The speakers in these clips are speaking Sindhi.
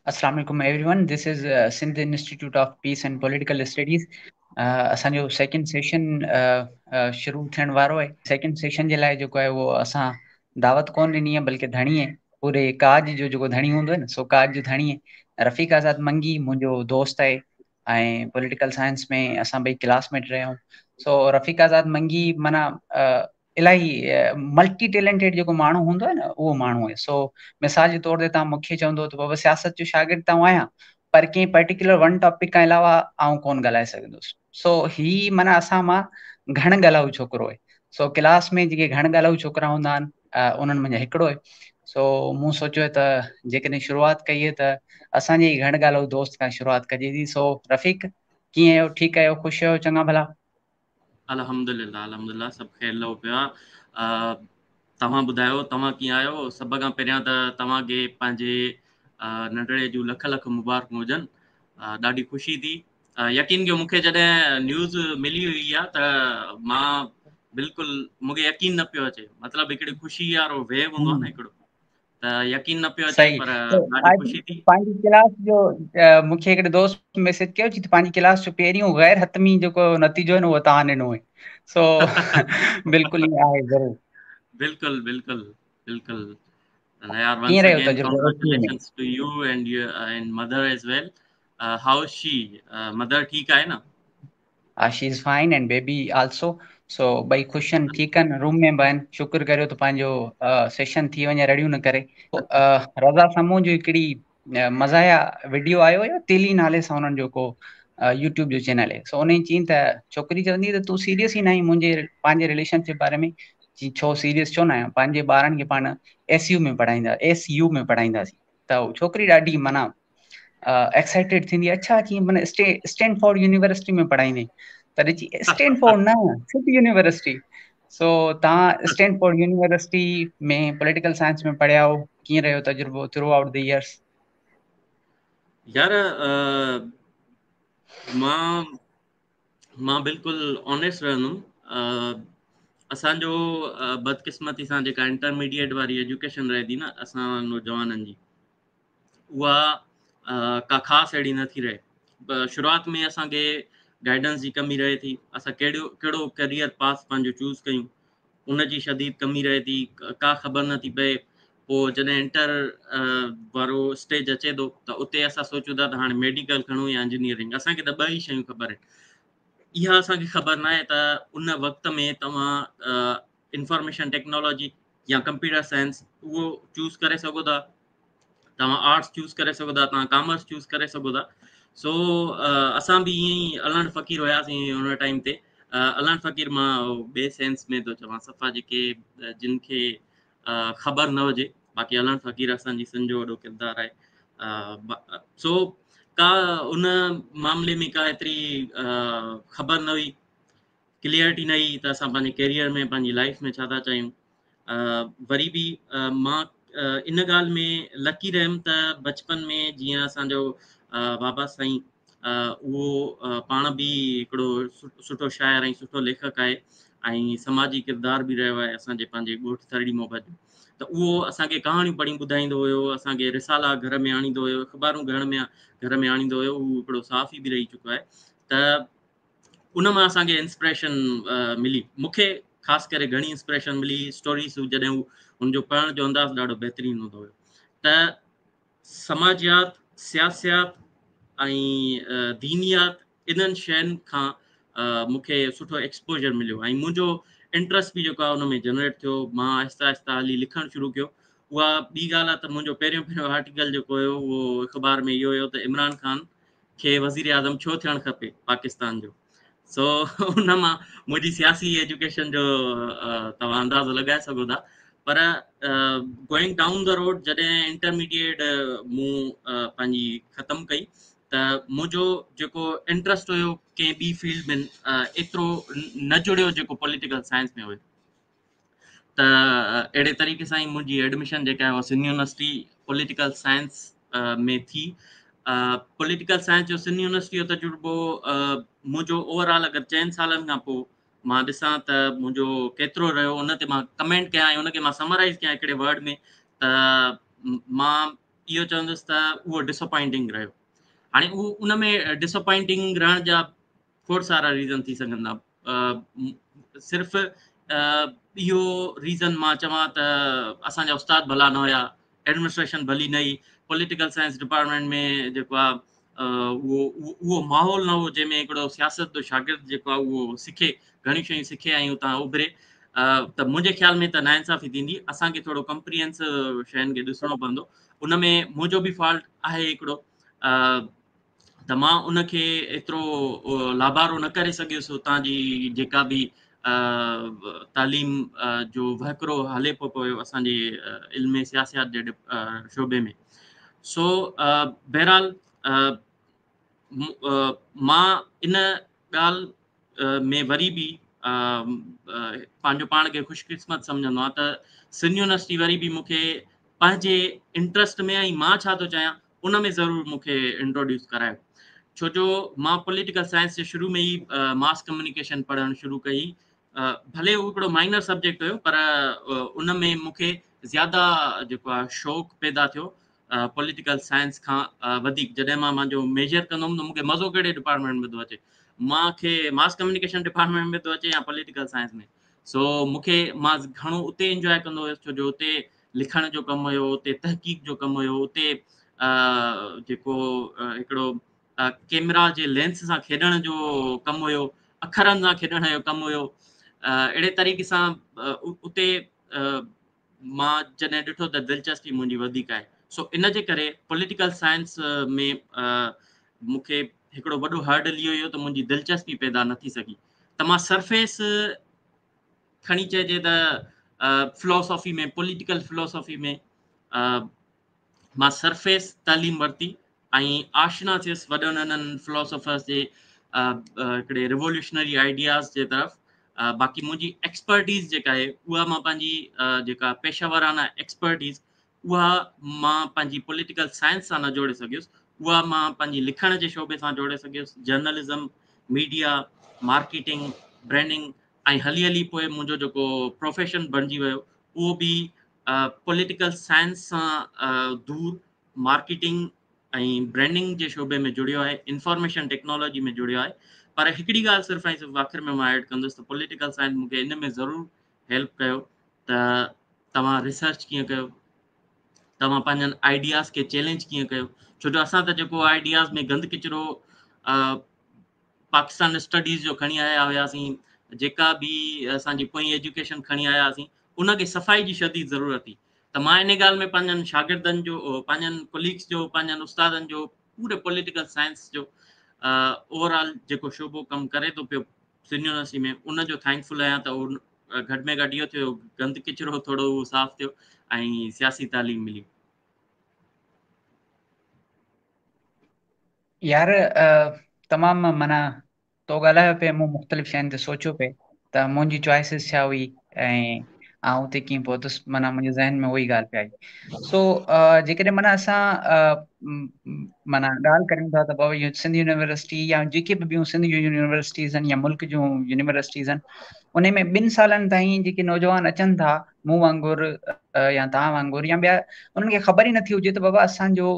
السلام عليڪم everyone, this is Sindh institute of peace and political studies. اسان جو سيڪنڊ سيشن شروع ٿيڻ وارو آهي. سيڪنڊ سيشن جي لاء جيڪو آهي اهو اسان دعوت ڪونه ڏني آهي بلڪه ڌڻي آهي، پوري ڪاڄ جو جيڪو ڌڻي هوندو آهي نه، سو ڪاڄ جو ڌڻي آهي رفيق آزاد منگي، منهنجو دوست آهي ۽ پوليٽيڪل سائنس ۾ اسان ٻئي ڪلاس ميٽ رهيا آهيون. سو رفيق آزاد منگي معنيٰ الاهي ملٽي ٽيلنٽيڊ جيڪو ماڻهو هوندو آهي نه اهو ماڻهو آهي. سو مثال جي طور تي توهان مون کي چوندو ته بابا سياست جو شاگرد ته آئون آهيان پر ڪنهن پرٽيڪولر ون ٽاپڪ کان علاوه آئون ڪونه ڳالهائي سگهندس. سو هي معنيٰ اسان مان گهڻ ڳالهائو ڇوڪرو آهي. سو ڪلاس ۾ جيڪي گهڻ ڳالهائو ڇوڪرا هوندا آهن انهن منجهان هڪڙو آهي. سو مون سوچيو ته جيڪڏهن شروعات ڪئي ته اسان جي گهڻ ڳالهائو دوست کان شروعات ڪجي ٿي. سو رفيق ڪيئن آهيو؟ ٺيڪ آهيو؟ خوش آهيو؟ چڱا ڀلا؟ الحمدلله الحمدلله سڀ خير لڳو پيو آ. توهان ٻڌايو توهان ڪيئن آهيو؟ سڀ کان پهريان ته توهان کي پنهنجي ننڍڙي جون لک لک مبارڪون هجن. ڏاڍي خوشي ٿي. يقين ڪيو مونکي جڏهن نيوز ملي هئي آ ته مان بلڪل مونکي يقين نه پيو اچي، مطلب هڪڙي خوشي وارو ويو هوندو آ نه هڪڙو، ته يقين نه پيو اچي پر ڏاڍي خوشي ٿي. پنهنجي ڪلاس جو مونکي هڪڙي دوست ميسيج ڪيو چي پنهنجي ڪلاس جو پهريون غير حتمي جيڪو نتيجو آهي نه اهو توهان ڏنو آهي. سو بلڪل ائين آهي ضرور. بلڪل بلڪل بلڪل يار، ڪيئن رهيو تجربو؟ Congratulations to you and your and mother as well. How is she? Mother ٺيڪ آهي نه؟ She is fine and baby also. So ٻئي خوش آهن، ٺيڪ آهن، روم ۾ به آهن. شڪر ڪريو ته پنهنجو سيشن ٿي وڃي، رڙيون نه ڪري. رضا سمون جو هڪڙي مزاحيه وڊيو آيو هيو، تيلي نالي سان انهن جو ڪو يوٽيوب جو چينل آهي. سو انهي چين ته ڇوڪري چوندي ته تون سيريس ئي نه آهين منهنجي پنهنجي رليشن شپ باري ۾. چي ڇو سيريس ڇو نه آهيان؟ پنهنجي ٻارن کي پاڻ ايس يو ۾ پڙهائيندا، ايس يو ۾ پڙهائينداسين. ته ڇوڪري ڏاڍي معنيٰ ايڪسائيٽيڊ ٿيندي، اڇا چي معنيٰ اسٽينفورڊ يونيورسٽي ۾ پڙهائيندي؟ تڏهن چي اسٽينفورڊ نه، سنڌ يونيورسٽي. سو توهان اسٽينفورڊ يونيورسٽي ۾ پوليٽيڪل سائنس ۾ پڙهيا هو، ڪيئن رهيو تجربو ٿرو آئوٽ the years? يار مان بلڪل آنيسٽ رهندم. اسان جو بدقسمتي سان جيڪا انٽرميڊيٽ واري ايجوڪيشن رهي ٿي نه اسان نوجوانن جي، اها ڪا خاص اهڙي نه ٿي رهي. شروعات ۾ اسان کي گائيڊنس جي ڪمي رهي ٿي، اسان ڪهڙو ڪهڙو ڪيريئر پاٿ پنهنجو چوز ڪيون ان جي شديد ڪمي رهي ٿي، ڪا خبر نه ٿي پئي. پوء جڏهن انٽر وارو اسٽيج اچي ٿو ته اتي اسان سوچون ٿا ته هاڻي ميڊيڪل کڻون يا انجنيئرنگ، اسان کي ته ٻه ئي شيون خبر آهن. اها اسان کي خبر نه آهي ته ان وقت ۾ توهان انفارميشن ٽيڪنالاجي يا ڪمپيوٽر سائنس اهو چوز ڪري سگهو ٿا، توهان آرٽس چوز ڪري سگهو ٿا، توهان ڪامرس چوز ڪري سگهو ٿا. سو اسان به ائين ئي الڻ فقير هياسين ان ٽائيم تي. الڻ فقير مان ٻئي سينس ۾ ٿو چوان، صفا جيڪي جن کي خبر نه هجي، باقي الڻ فقير اسان جي سنڌ جو وڏو ڪردار آهي. سو ڪا ان معاملي ۾ ڪا ايتري خبر نه هئي، ڪليئرٽي نه هئي ته اسان پنهنجي ڪيريئر ۾ پنهنجي لائف ۾ ڇا ٿا چاهيون. وري به مان ان ڳالهه ۾ لڪي رهيم ته بچپن ۾ جيئن اسان جو بابا سائين اهو پاڻ به هڪڙو سٺو شاعر ۽ سٺو ليکڪ آهي ۽ سماجي ڪردار به رهيو آهي اسان جي پنهنجي ڳوٺ ٿرڙي محبت جو، ته اهو اسان کي ڪهاڻيون پڙهي ٻڌائيندو هيو، اسان کي رسالا گهر ۾ آڻيندو هيو، اخبارون گهر ۾ آڻيندو هيو. هو هڪڙو صحافي به رهي چڪو آهي، ته ان مان اسان کي انسپريشن ملي. مون کي خاص ڪري گهڻي انسپريشن ملي اسٽوريز جڏهن هو ان جو پڙهڻ جو انداز ڏاڍو بهترين هوندو هيو. ته سماجيات، سياسيات ۽ دينيات انهن شين کان مون کي سٺو ايڪسپوجر مليو ۽ منهنجو انٽرسٽ به جيڪو آهي ان ۾ جنريٽ ٿيو. مان آهستي آهستي هلي لکڻ شروع ڪيو. اها ٻي ڳالهه آهي ته منهنجو پهريون پهريون آرٽيڪل جيڪو هيو اهو اخبار ۾ اهو هيو ته عمران خان کي وزير اعظم ڇو ٿيڻ کپي پاڪستان جو. سو ان مان منهنجي سياسي ايجوڪيشن جو توهان اندازو لڳائي سگهو ٿا. پر گوئنگ ڊائون the road جڏهن انٽرميڊيٽ مون پنهنجي ختم ڪئي ته منهنجو جيڪو انٽرسٽ هيو ڪنهن ٻي فيلڊ ۾ ايترو نه جڙيو جيڪو پوليٽيڪل سائنس ۾ هيو. ته اهڙي طريقي سان ئي منهنجي ايڊميشن جيڪا آهي اها سنڌ يونيورسٽي پوليٽيڪل سائنس ۾ ٿي. پوليٽيڪل سائنس جو سنڌ يونيورسٽي جو تجربو منهنجو اوور آل اگر 4 سالن کان پوء مان ڏسان ته منهنجو ڪيترو رهيو ان تي مان ڪمينٽ ڪيان ۽ ان کي مان سمرائز ڪيان هڪڙي ورڊ ۾ ته مان اهو چوندس ته اهو ڊساپوائنٽنگ رهيو. هاڻي اهو ان ۾ ڊساپوائنٽنگ رهڻ جا کوڙ سارا ريزن ٿي سگهن ٿا. صرف اهو ريزن مان چوان ته اسان جا استاد ڀلا نه هيا، ايڊمنسٽريشن ڀلي نه هئي، پوليٽيڪل سائنس ڊپارٽمينٽ ۾ جيڪو آهي اهو اهو ماحول نه هو جنهن ۾ هڪڙو سياست جو شاگرد جيڪو آهي اهو سکي، گهڻيون شيون سکي ۽ اتان اڀري. ته منهنجي خيال ۾ ته ناانصافي ٿيندي. اسان کي ٿورو ڪمپريهنسو شين کي ڏسڻو پوندو. ان ۾ منهنجو به فالٽ آهي هڪڙو ته مان ان کي ايترو لابارو نه ڪري سگهيس. اتان جي جيڪا به تعليم جو وهڪرو هلي پيو پيو اسان جي علم سياسيات جي شعبي ۾، سو بهرحال مان ان ڳالهه ۾ وري به پنهنجو پاڻ کي خوش قسمت سمجهندو آهيان ته سنڌ يونيورسٽي وري به مون کي پنهنجي انٽرسٽ ۾ ۽ مان ڇا ٿو چاهيان ان ۾ ضرور مون کي انٽروڊيوس ڪرايو، ڇو جو مان پوليٽيڪل سائنس جي شروع ۾ ئي ماس ڪميونيڪيشن پڙهڻ شروع ڪئي. ڀلي اهو هڪڙو مائنر سبجيڪٽ هيو پر ان ۾ مون کي زياده جيڪو آهي شوق پيدا ٿيو پوليٽيڪل سائنس کان وڌيڪ. جڏهن مان پنهنجو ميجر ڪندو هوم ته مون کي مزو ڪهڙي ڊپارٽمينٽ ۾ ٿو اچي، مان کي ماس ڪميونيڪيشن ڊپارٽمينٽ ۾ ٿو اچي يا پوليٽيڪل سائنس ۾. سو مون کي مان گهڻو اتي انجواء ڪندو هيس، ڇو جو اتي لکڻ جو ڪم هيو، اتي تحقيق جو ڪم هيو، اتي جيڪو هڪڙو ڪيمرا جي لينس سان کيڏڻ جو ڪم هيو، اکرن سان کيڏڻ جو ڪم هيو. اهڙي طريقي سان اتي مان جڏهن ڏٺو ته دلچسپي منهنجي وڌيڪ آهي. سو ان جي ڪري پوليٽيڪل سائنس ۾ مون کي هڪڙو وڏو هرڊل اهو هيو ته منهنجي دلچسپي پيدا نه ٿي سگهي ته مان سرفيس کڻي چئجي ته فلاسافي ۾، پوليٽيڪل فلاسافي ۾ مان سرفيس تعليم ورتي ۽ آشنا ٿيس وڏن انهن فلاسافرس جي هڪڙي ريولوشنري آئيڊياز جي طرف. باقي منهنجي ايڪسپرٽيز جيڪا آهي اها مان پنهنجي جيڪا پيشه ورانه ايڪسپرٽيز اها مان پنهنجي پوليٽيڪل سائنس سان نه جوڙي سگهيس، اها مان پنهنجي لکڻ جي شعبي سان جوڙي سگهيس، جرنلزم، ميڊيا، مارڪيٽنگ، برانڊنگ ۽ هلي هلي پوء منهنجو جيڪو پروفيشن بڻجي ويو اهو به پوليٽيڪل سائنس سان دور مارڪيٽنگ ۽ برانڊنگ جي شعبي ۾ جڙيو آهي، انفارميشن ٽيڪنالاجي ۾ جڙيو آهي. پر هڪڙي ڳالهه صرف ۽ صرف آخر ۾ مان ايڊ ڪندس ته پوليٽيڪل سائنس مون کي ان ۾ ضرور هيلپ ڪيو ته توهان ريسرچ ڪيئن ڪيو، توهان پنهنجن آئيڊياز کي چئلينج ڪيئن ڪيو، ڇو جو اسان ته جيڪو آئيڊياز ۾ گند ڪچرو پاڪستان اسٽڊيز جو کڻي آيا هياسين، جيڪا به اسان جي پوئين ايجوڪيشن کڻي آيا هئاسين، ان کي صفائي جي شديد ضرورت هئي. ته مان ان ڳالهه ۾ پنهنجن شاگردن جو، پنهنجن ڪليگس جو، پنهنجن استادن جو، پوري پوليٽيڪل سائنس جو اوور آل جيڪو شعبو ڪم ڪري ٿو پيو سنڌ يونيورسٽي ۾ ان جو ٿينڪفل آهيان ته گهٽ ۾ گهٽ اهو ٿيو گند ڪچرو ٿورو اهو صاف ٿيو ۽ سياسي تعليم ملي. يار تمام معنيٰ تو ڳالهايو پئي مون مختلف شين تي سوچيو پئي ته منهنجي چوائسز ڇا هئي ۽ آئون اتي ڪيئن پهتس، معنيٰ منهنجي ذهن ۾ اها ئي ڳالهه پئي آئي. سو جيڪڏهن معنيٰ اسان معنيٰ ڳالهه ڪريون ٿا ته بابا اهو سنڌ يونيورسٽي يا جيڪي به ٻيون سنڌ جون يونيورسٽيز آهن يا ملڪ جون يونيورسٽيز آهن ان ۾ 2 سالن تائين جيڪي نوجوان اچن ٿا مون وانگر يا توهان وانگر يا ٻيا، انهن کي خبر ئي نٿي هجي ته بابا اسان جو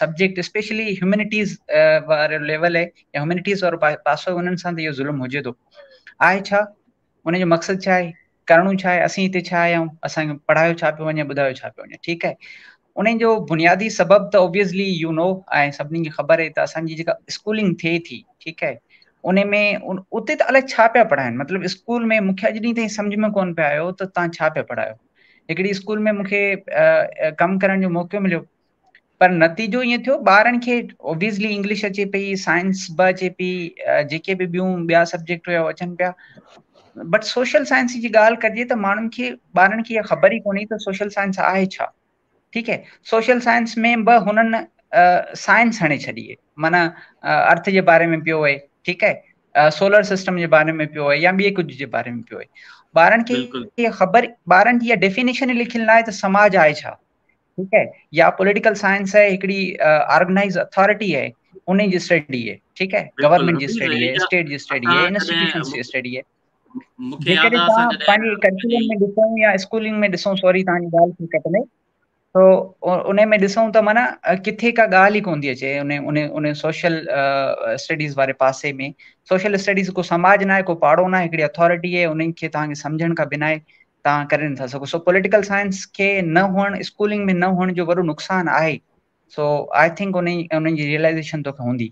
سبجيڪٽ اسپيشلي هيومينٽيز وارو ليول آهي يا هيومينٽيز وارو پاسو، انهن سان ته اهو ظلم هجي ٿو. آهي ڇا ان جو مقصد، ڇا آهي، ڪرڻو ڇا آهي، اسين هتي ڇا آيا آهيون، اسان کي پڙهايو ڇا پيو وڃي، ٻڌايو ڇا پيو وڃي. ٺيڪ آهي، ان جو بنيادي سبب ته اوبويسلي يو نو ۽ سڀني کي خبر آهي ته اسان جي جيڪا اسڪولنگ ٿئي ٿي، ٺيڪ آهي، ان ۾ اتي ته الائي ڇا پيا پڙهائن. مطلب اسڪول ۾ مون کي اڄ ڏينهن تائين سمجهه ۾ ڪونه پيا آيو ته تان ڇا پيا پڙهايو. هڪڙي اسڪول ۾ مون کي ڪم ڪرڻ جو موقعو مليو، پر نتيجو ائين ٿيو ٻارن کي اوبويسلي انگلش اچي پئي، سائنس به اچي پئي، جيڪي به ٻيون ٻيا سبجيڪٽ هيا اچن پيا، بٽ سوشل سائنس جي ڳالهه ڪجي ته ماڻهن کي، ٻارن کي اها خبر ئي ڪونهي ته سوشل سائنس آهي ڇا. ٺيڪ آهي، سوشل سائنس ۾ به هنن سائنس هڻي ڇڏي آهي، معنيٰ ارٿ جي باري ۾ پيو آهي، ٺيڪ آهي، سولر سسٽم جي باري ۾ پيو آهي يا ٻئي ڪجهه جي باري ۾ پيو آهي. ٻارن کي خبر، ٻارن جي اها ڊيفينيشن لکيل نه آهي ته سماج آهي ڇا. ٺيڪ آهي، يا پوليٽيڪل سائنس آهي هڪڙي آرگنائز اٿارٽي آهي ان جي اسٽڊي آهي، ٺيڪ آهي، گورنمينٽ جي اسٽڊي آهي، اسٽيٽ جي اسٽڊي آهي، انسٽيٽيوشنز جي اسٽڊي آهي. مونکي ياد آهي اسان جڏهن پنهنجي ڪريڪولم ۾ ڏسون يا اسڪولنگ ۾ ڏسون، سوري توهان جي ڳالهه کي ڪٽندي، سو ان ۾ ڏسون ته معنيٰ ڪٿي ڪا ڳالهه ئي ڪونه ٿي اچي ان ان ان سوشل اسٽڊيز واري پاسي ۾ سوشل اسٽڊيز ڪو سماج نه آهي ڪو پاڙو نه آهي هڪڙي اٿارٽي آهي انهن کي توهان کي سمجهڻ کان بنا توهان ڪري نٿا سگهو. سو پوليٽيڪل سائنس کي نه هئڻ اسڪولنگ ۾ نه هئڻ جو وڏو نقصان آهي. سو I think ان انهن جي ريئلائزيشن توکي هوندي.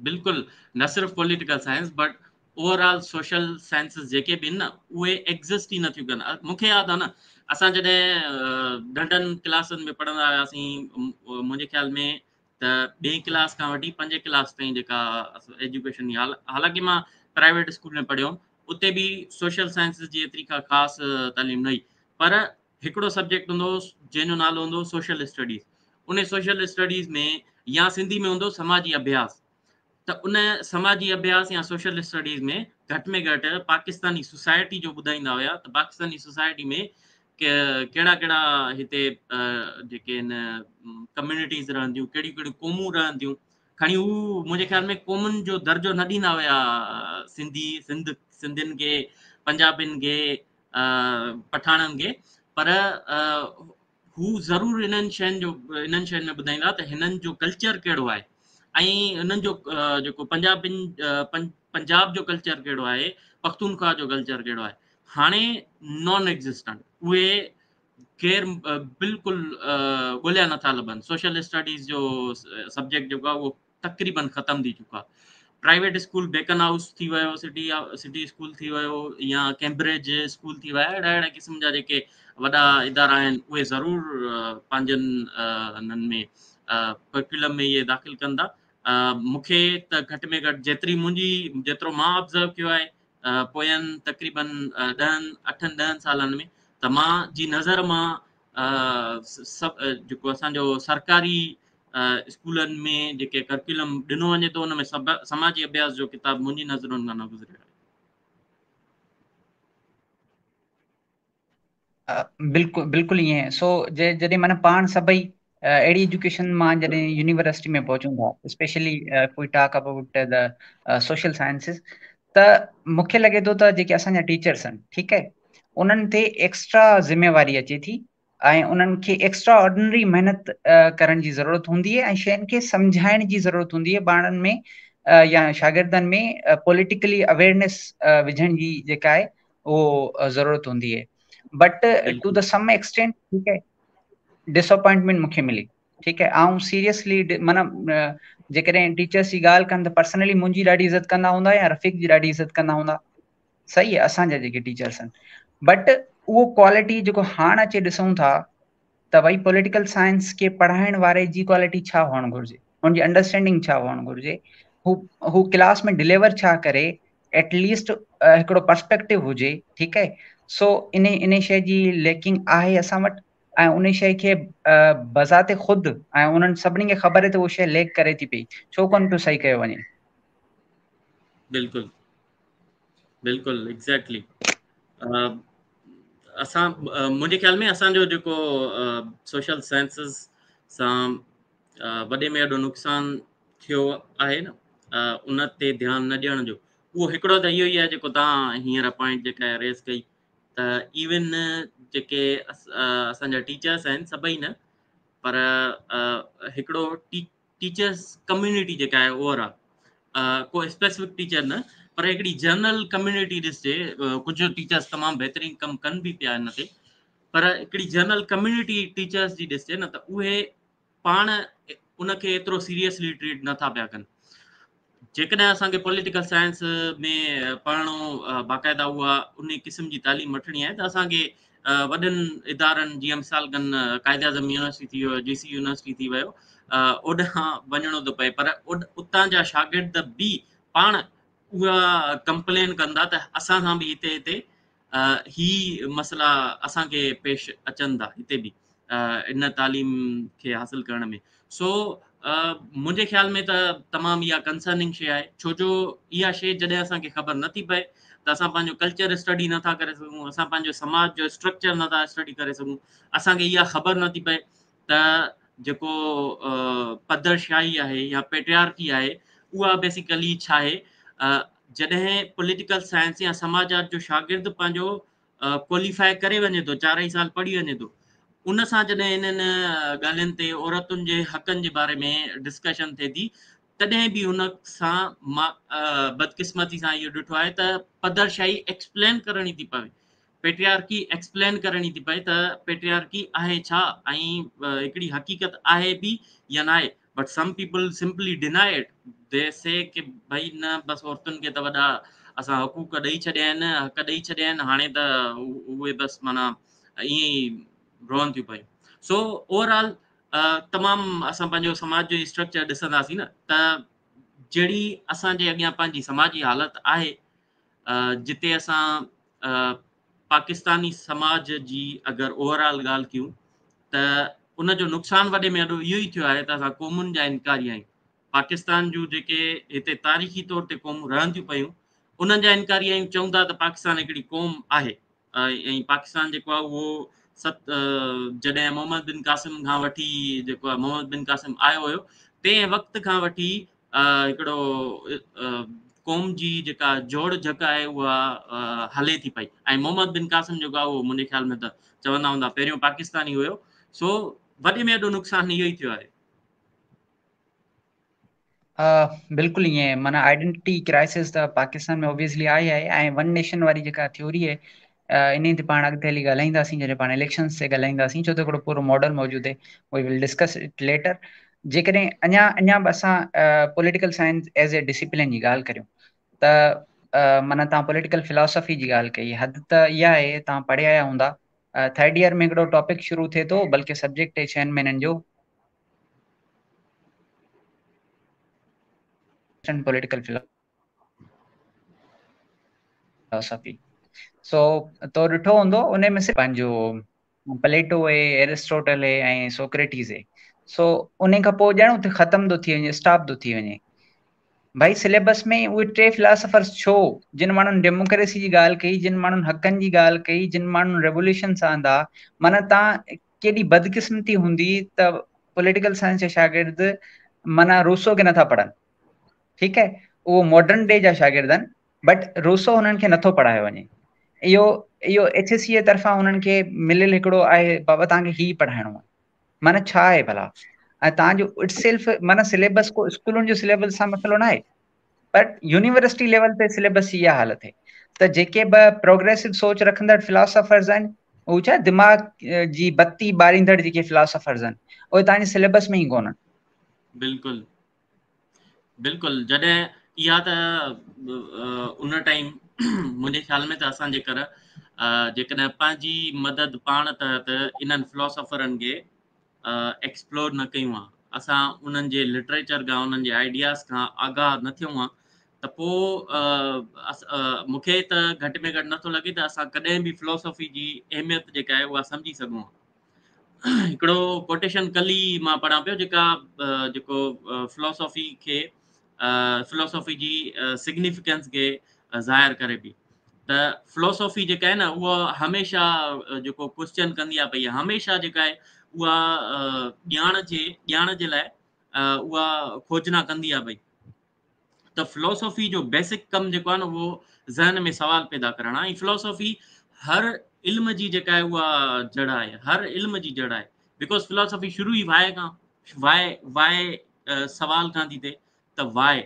بلڪل، نه صرف political science but overall social sciences جيڪي به آهن نه اهي ايگزسٽ ئي نٿيون ڪن. مونکي ياد آهي نه اسان جڏهن ننڍن ڪلاسن ۾ پڙهندا هياسين، منهنجي خيال ۾ ته ٻئي ڪلاس کان وٺي پنجين ڪلاس تائين جيڪا ايجوڪيشن، حالانڪه مان پرائيويٽ اسڪول ۾ پڙهيو هوم، اتي به سوشل سائنسز جي ايتري ڪا خاص تعليم نه هئي، پر هڪڙو سبجيڪٽ هوندو هو جنهن جو نالو هوندو هو سوشل اسٽڊيز. ان سوشل اسٽڊيز ۾ يا سنڌي ۾ هوندو سماجي اڀياس، ته ان سماجي اڀياس يا سوشل اسٽڊيز ۾ گهٽ ۾ گهٽ پاڪستاني سوسائٽي جو ٻڌائيندا هيا ته پاڪستاني سوسائٽي ۾ ڪهڙا ڪهڙا هتي جيڪي آهن ڪميونٽيز رهن ٿيون، ڪهڙيون ڪهڙيون قومون رهن ٿيون. کڻي هو منهنجي خيال ۾ قومن جو درجو نه ڏيندا هيا سنڌي سنڌ سنڌين کي، پنجابين کي، پٺاڻن کي، پر هو ضرور انهن شين جو انهن شين ۾ ٻڌائيندا ته هنن جو ڪلچر ڪهڙو آهي ۽ انهن جو جيڪو پنجابين پنجاب جو ڪلچر ڪهڙو آهي، پختونخوا جو ڪلچر ڪهڙو آهي. هاڻي نان ايگزسٽنٽ، اهي غير بلڪل ڳوليا نٿا لڀن. سوشل اسٽڊيز جو سبجيڪٽ جيڪو آهي اهو تقريبن ختم ٿي چڪو آهي. پرائيويٽ اسڪول بيڪن هائوس ٿي ويو، سٽي سٽي اسڪول ٿي ويو يا ڪيمبرج اسڪول ٿي ويا، اهڙا اهڙا قسم جا جيڪي وڏا ادارا آهن اهي ضرور پنهنجن هنن ۾ ڪريڪولم ۾ اهي داخل ڪن ٿا. مونکي ته گهٽ ۾ گهٽ جيتري منهنجي جيترو مان آبزرو ڪيو آهي پوين تقريبن ڏهن اٺن ڏهن سالن ۾ ته مان جي نظر مان سڀ جيڪو اسان جو سرڪاري اسڪولن ۾ جيڪي ڪريڪولم ڏنو وڃي ٿو ان ۾ سڀ سماجي اڀياس جو ڪتاب منهنجي نظرن کان نه گذريو آهي. بلڪل بلڪل ائين. سو جڏهن معنيٰ پاڻ سڀئي اهڙي ايجوڪيشن مان جڏهن يونيورسٽي ۾ پهچون ٿا، specially if we talk about the social sciences, ته مونکي لڳي ٿو ته جيڪي اسان جا ٽيچرس آهن، ٺيڪ آهي، انهن تي ايڪسٽرا ذميواري اچي ٿي ۽ انهن کي ايڪسٽرا آرڊنري محنت ڪرڻ جي ضرورت هوندي آهي ۽ شين کي سمجهائڻ جي ضرورت هوندي آهي. ٻارن ۾ يا شاگردن ۾ پوليٽيڪلي اويئرنيس وجهڻ جي جيڪا آهي اهو ضرورت هوندي آهي. But to the some extent, ٺيڪ آهي، ڊساپوائنٽمينٽ مونکي ملي، ٺيڪ آهي. آئون سيريسلي معنيٰ جيڪڏهن ٽيچرس جي ڳالهه ڪن ته پرسنلي منهنجي ڏاڍي عزت ڪندا هوندا يا رفيق جي ڏاڍي عزت ڪندا هوندا، صحيح آهي، اسان جا جيڪي ٽيچرس آهن، بٽ اهو ڪوالٽي جيڪو هاڻ اچي ڏسون ٿا ته ڀئي پوليٽيڪل سائنس کي پڙهائڻ واري جي ڪوالٽي ڇا هئڻ گهرجي، ان جي انڊرسٽينڊنگ ڇا هئڻ گهرجي، هو هو ڪلاس ۾ ڊليور ڇا ڪري، ايٽ ليسٽ هڪڙو پرسپيڪٽو هجي، ٺيڪ آهي. سو ان ان شيء جي ليڪنگ آهي اسان وٽ ۽ ان شيء کي بذات خود ۽ انهن سڀني کي خبر آهي ته اهو شيء ليڪ ڪري ٿي پئي، ڇو ڪونه پيو صحيح ڪيو وڃي. بلڪل بلڪل ايگزيڪٽلي. اسان منهنجي خيال ۾ اسان جو جيڪو سوشل سائنسز سان وڏي ۾ وڏو نقصان ٿيو آهي نه ان تي ڌيان نه ڏيڻ جو، اهو هڪڙو ته اهو ئي آهي جيڪو توهان هينئر پوائنٽ جيڪا ريز ڪئي ته ايون جيڪي اسان جا ٽيچرس آهن سڀئي نه پر هڪڙو ٽيچرس ڪميونٽي جيڪا آهي اوور آل، ڪو اسپيسفڪ ٽيچر نه پر هڪڙي جنرل ڪميونٽي ڏسجي، ڪجهه ٽيچرس تمام بهترين ڪم ڪن به پيا ان تي، پر هڪڙي جنرل ڪميونٽي ٽيچرس جي ڏسجي نه ته اهي پاڻ ان کي ايترو سيريسلي ٽريٽ نٿا پيا ڪن. جيڪڏهن اسان کي پوليٽيڪل سائنس ۾ پڙهڻو باقاعده اها ان قسم جي تعليم وٺڻي آهي ته اسان کي وڏن ادارن جيئن مثال ڪن قائد اعظم يونيورسٽي ٿي ويو، جي سي يونيورسٽي ٿي ويو، اوڏانهن وڃڻو ٿو پئي، پر اتان جا شاگرد به پاڻ اها ڪمپلين ڪندا ته اسان سان به هتي هتي هي مسئلا اسان کي پيش اچن ٿا هتي به ان تعليم کي حاصل ڪرڻ ۾. سو منهنجي خيال ۾ ته تمام اها ڪنسرننگ شيء آهي، ڇو جو اها شيء جڏهن اسان کي خبر نٿي پئي ته اسان پنهنجو ڪلچر اسٽڊي نٿا ڪري سگهون، اسان پنهنجو سماج جو اسٽرڪچر نٿا اسٽڊي ڪري سگهون، اسان کي اها خبر نٿي پئي ته جيڪو پدرشاهي آهي يا پيٽريارڪي آهي اها بيسيڪلي ڇا آهي. جڏهن پوليٽيڪل سائنس يا سماجات جو شاگرد پنهنجو ڪواليفائي ڪري وڃي ٿو، 4 ئي سال پڙهي وڃي ٿو، ان سان جڏهن انهن ڳالهين تي عورتن جي حقن جي باري ۾ ڊسڪشن ٿئي ٿي تڏهن به هن سان مان بدقسمتي سان اهو ڏٺو آهي ته پدرشاهي ايڪسپلين ڪرڻي ٿي پوي، پيٽريارڪي ايڪسپلين ڪرڻي ٿي پئي ته پيٽريارڪي آهي ڇا ۽ هڪڙي حقيقت آهي به يا ناهي. But some people simply deny it, they say ڪي ڀئي نه بس عورتن کي ته وڏا اسان حقوق ڏئي ڇڏيا آهن، حق ڏئي ڇڏيا آهن، هاڻي ته اهي بس معنيٰ ائين ئي روئن ٿيون پيون. سو اوور آل تمام اسان پنهنجو سماج جو اسٽرڪچر ڏسنداسين نه ته جهڙي اسان جي اڳيان پنهنجي سماجي حالت آهي، جتي اسان پاڪستاني سماج جي اگر اوور آل ڳالهه ڪيون ته ان جو نقصان وڏي ۾ وڏو اهو ئي ٿيو آهي ته اسان قومن جا انڪاري آهيون. پاڪستان جون جيڪي هتي تاريخي طور تي قومون رهن ٿيون پيون انهن جا انڪاري آهيون. چئون ٿا ته پاڪستان هڪڙي قوم آهي ۽ پاڪستان جيڪو آهي اهو ست جڏهن محمد بن قاسم کان وٺي جيڪو آهي محمد بن قاسم آيو هيو تنهن وقت کان وٺي هڪڙو قوم جي جيڪا جوڙ جهڪ آهي اها هلي ٿي پئي ۽ محمد بن قاسم جيڪو آهي اهو منهنجي خيال ۾ ته چوندا هوندا پهريون پاڪستاني هيو. سو وڏي ۾ وڏو نقصان اهو ئي ٿيو آهي. بلڪل ائين معنيٰ آئيڊينٽي ڪرائسس ته پاڪستان ۾ اوبويسلي آئي آهي ۽ ون نيشن واري جيڪا ٿيوري آهي انهي تي پاڻ اڳتي هلي ڳالهائينداسين جڏهن پاڻ اليڪشنس تي ڳالهائينداسين ڇو ته هڪڙو پورو ماڊل موجود آهي V will discuss it letter. جيڪڏهن اڃا اڃا به اسان political science as a discipline جي ڳالهه ڪريون ته معنيٰ توهان پوليٽيڪل فلاسافي جي ڳالهه ڪئي، حد ته اها آهي توهان پڙهي آيا هوندا ٿرڊ ايئر ۾ هڪڙو ٽاپڪ شروع ٿئي ٿو بلڪه سبجيڪٽ آهي 6 مهينن جو پوليٽيڪل فلاسافي. سو تو ڏٺو هوندو ان ۾ صرف پنهنجو پليٽو آهي، ايرسٽوٽل آهي ۽ سوڪريٽيز آهي. سو ان کان پوء ڄڻ اتي ختم ٿو ٿي وڃي، اسٽاپ ٿو ٿي وڃي. ڀائي سليبس ۾ اهي ٽي فلاسافرس ڇو؟ جن ماڻهن ڊيموڪريسي جي ڳالهه ڪئي، جن ماڻهن حقن جي ڳالهه ڪئي، جن ماڻهن ريوليوشنس آندا، معنيٰ تان ڪيڏي بدقسمتي هوندي ته پوليٽيڪل سائنس جا شاگرد معنيٰ روسو کي نٿا پڙهن. ٺيڪ آهي، اهو ماڊرن ڊي جا شاگرد آهن، بٽ روسو هنن کي نٿو پڙهايو وڃي. اهو اهو ايڇ اي سي جي طرفان هنن کي مليل هڪڙو آهي بابا توهان کي هي پڙهائڻو آهي. معنيٰ ڇا آهي ڀلا؟ ۽ توهان جو it self معنيٰ سليبس ڪو اسڪولن جو سليبس سان مسئلو نه آهي، بٽ يونيورسٽي ليول تي سليبس جي اها حالت آهي ته جيڪي به پروگريسو سوچ رکندڙ فلاسافرز آهن، هو ڇا دماغ جي بتي ٻاريندڙ جيڪي فلاسافرز آهن اهي توهان جي سليبس ۾ ئي ڪونهن. بلڪل بلڪل، جڏهن اها ته ان ٽائيم منهنجي خيال ۾ ته اسان جيڪر جيڪڏهن پنهنجي مدد پاڻ تحت انهن فلاسافرن کي ايڪسپلور نه ڪيون ها، اسان انهن جي لٽريچر کان انهن جي آئيڊياز کان آگاهه نه ٿيون ها ته پوء مونکي ته گهٽ ۾ گهٽ نٿو لڳي ته اسان ڪڏهن به فلاسافي جي اهميت جيڪا آهي اها سمجهي سگهون ها. هڪڙو ڪوٽيشن ڪل ئي مان پڙهان پيو جيڪا جيڪو فلاسافي کي فلاسافي جي سگنيفڪنس کي ظاهر ڪري پئي ته فلاسافي جيڪا آهي نه اها هميشه جيڪو ڪوشچن ڪندي آهي پئي هميشه جيڪا آهي اها ڄاڻ جي ڄاڻ جي لاء اها کوجنا ڪندي آهي پئي ته فلاسافي جو بيسڪ ڪم جيڪو آهي نه اهو ذهن ۾ سوال پيدا ڪرڻ آهي ۽ فلاسافي هر علم جي جيڪا آهي اها جڙ آهي، هر علم جي جڙ آهي، because philosophy شروع ئي وائي کان، وائي وائي سوال کان ٿي ٿئي ته why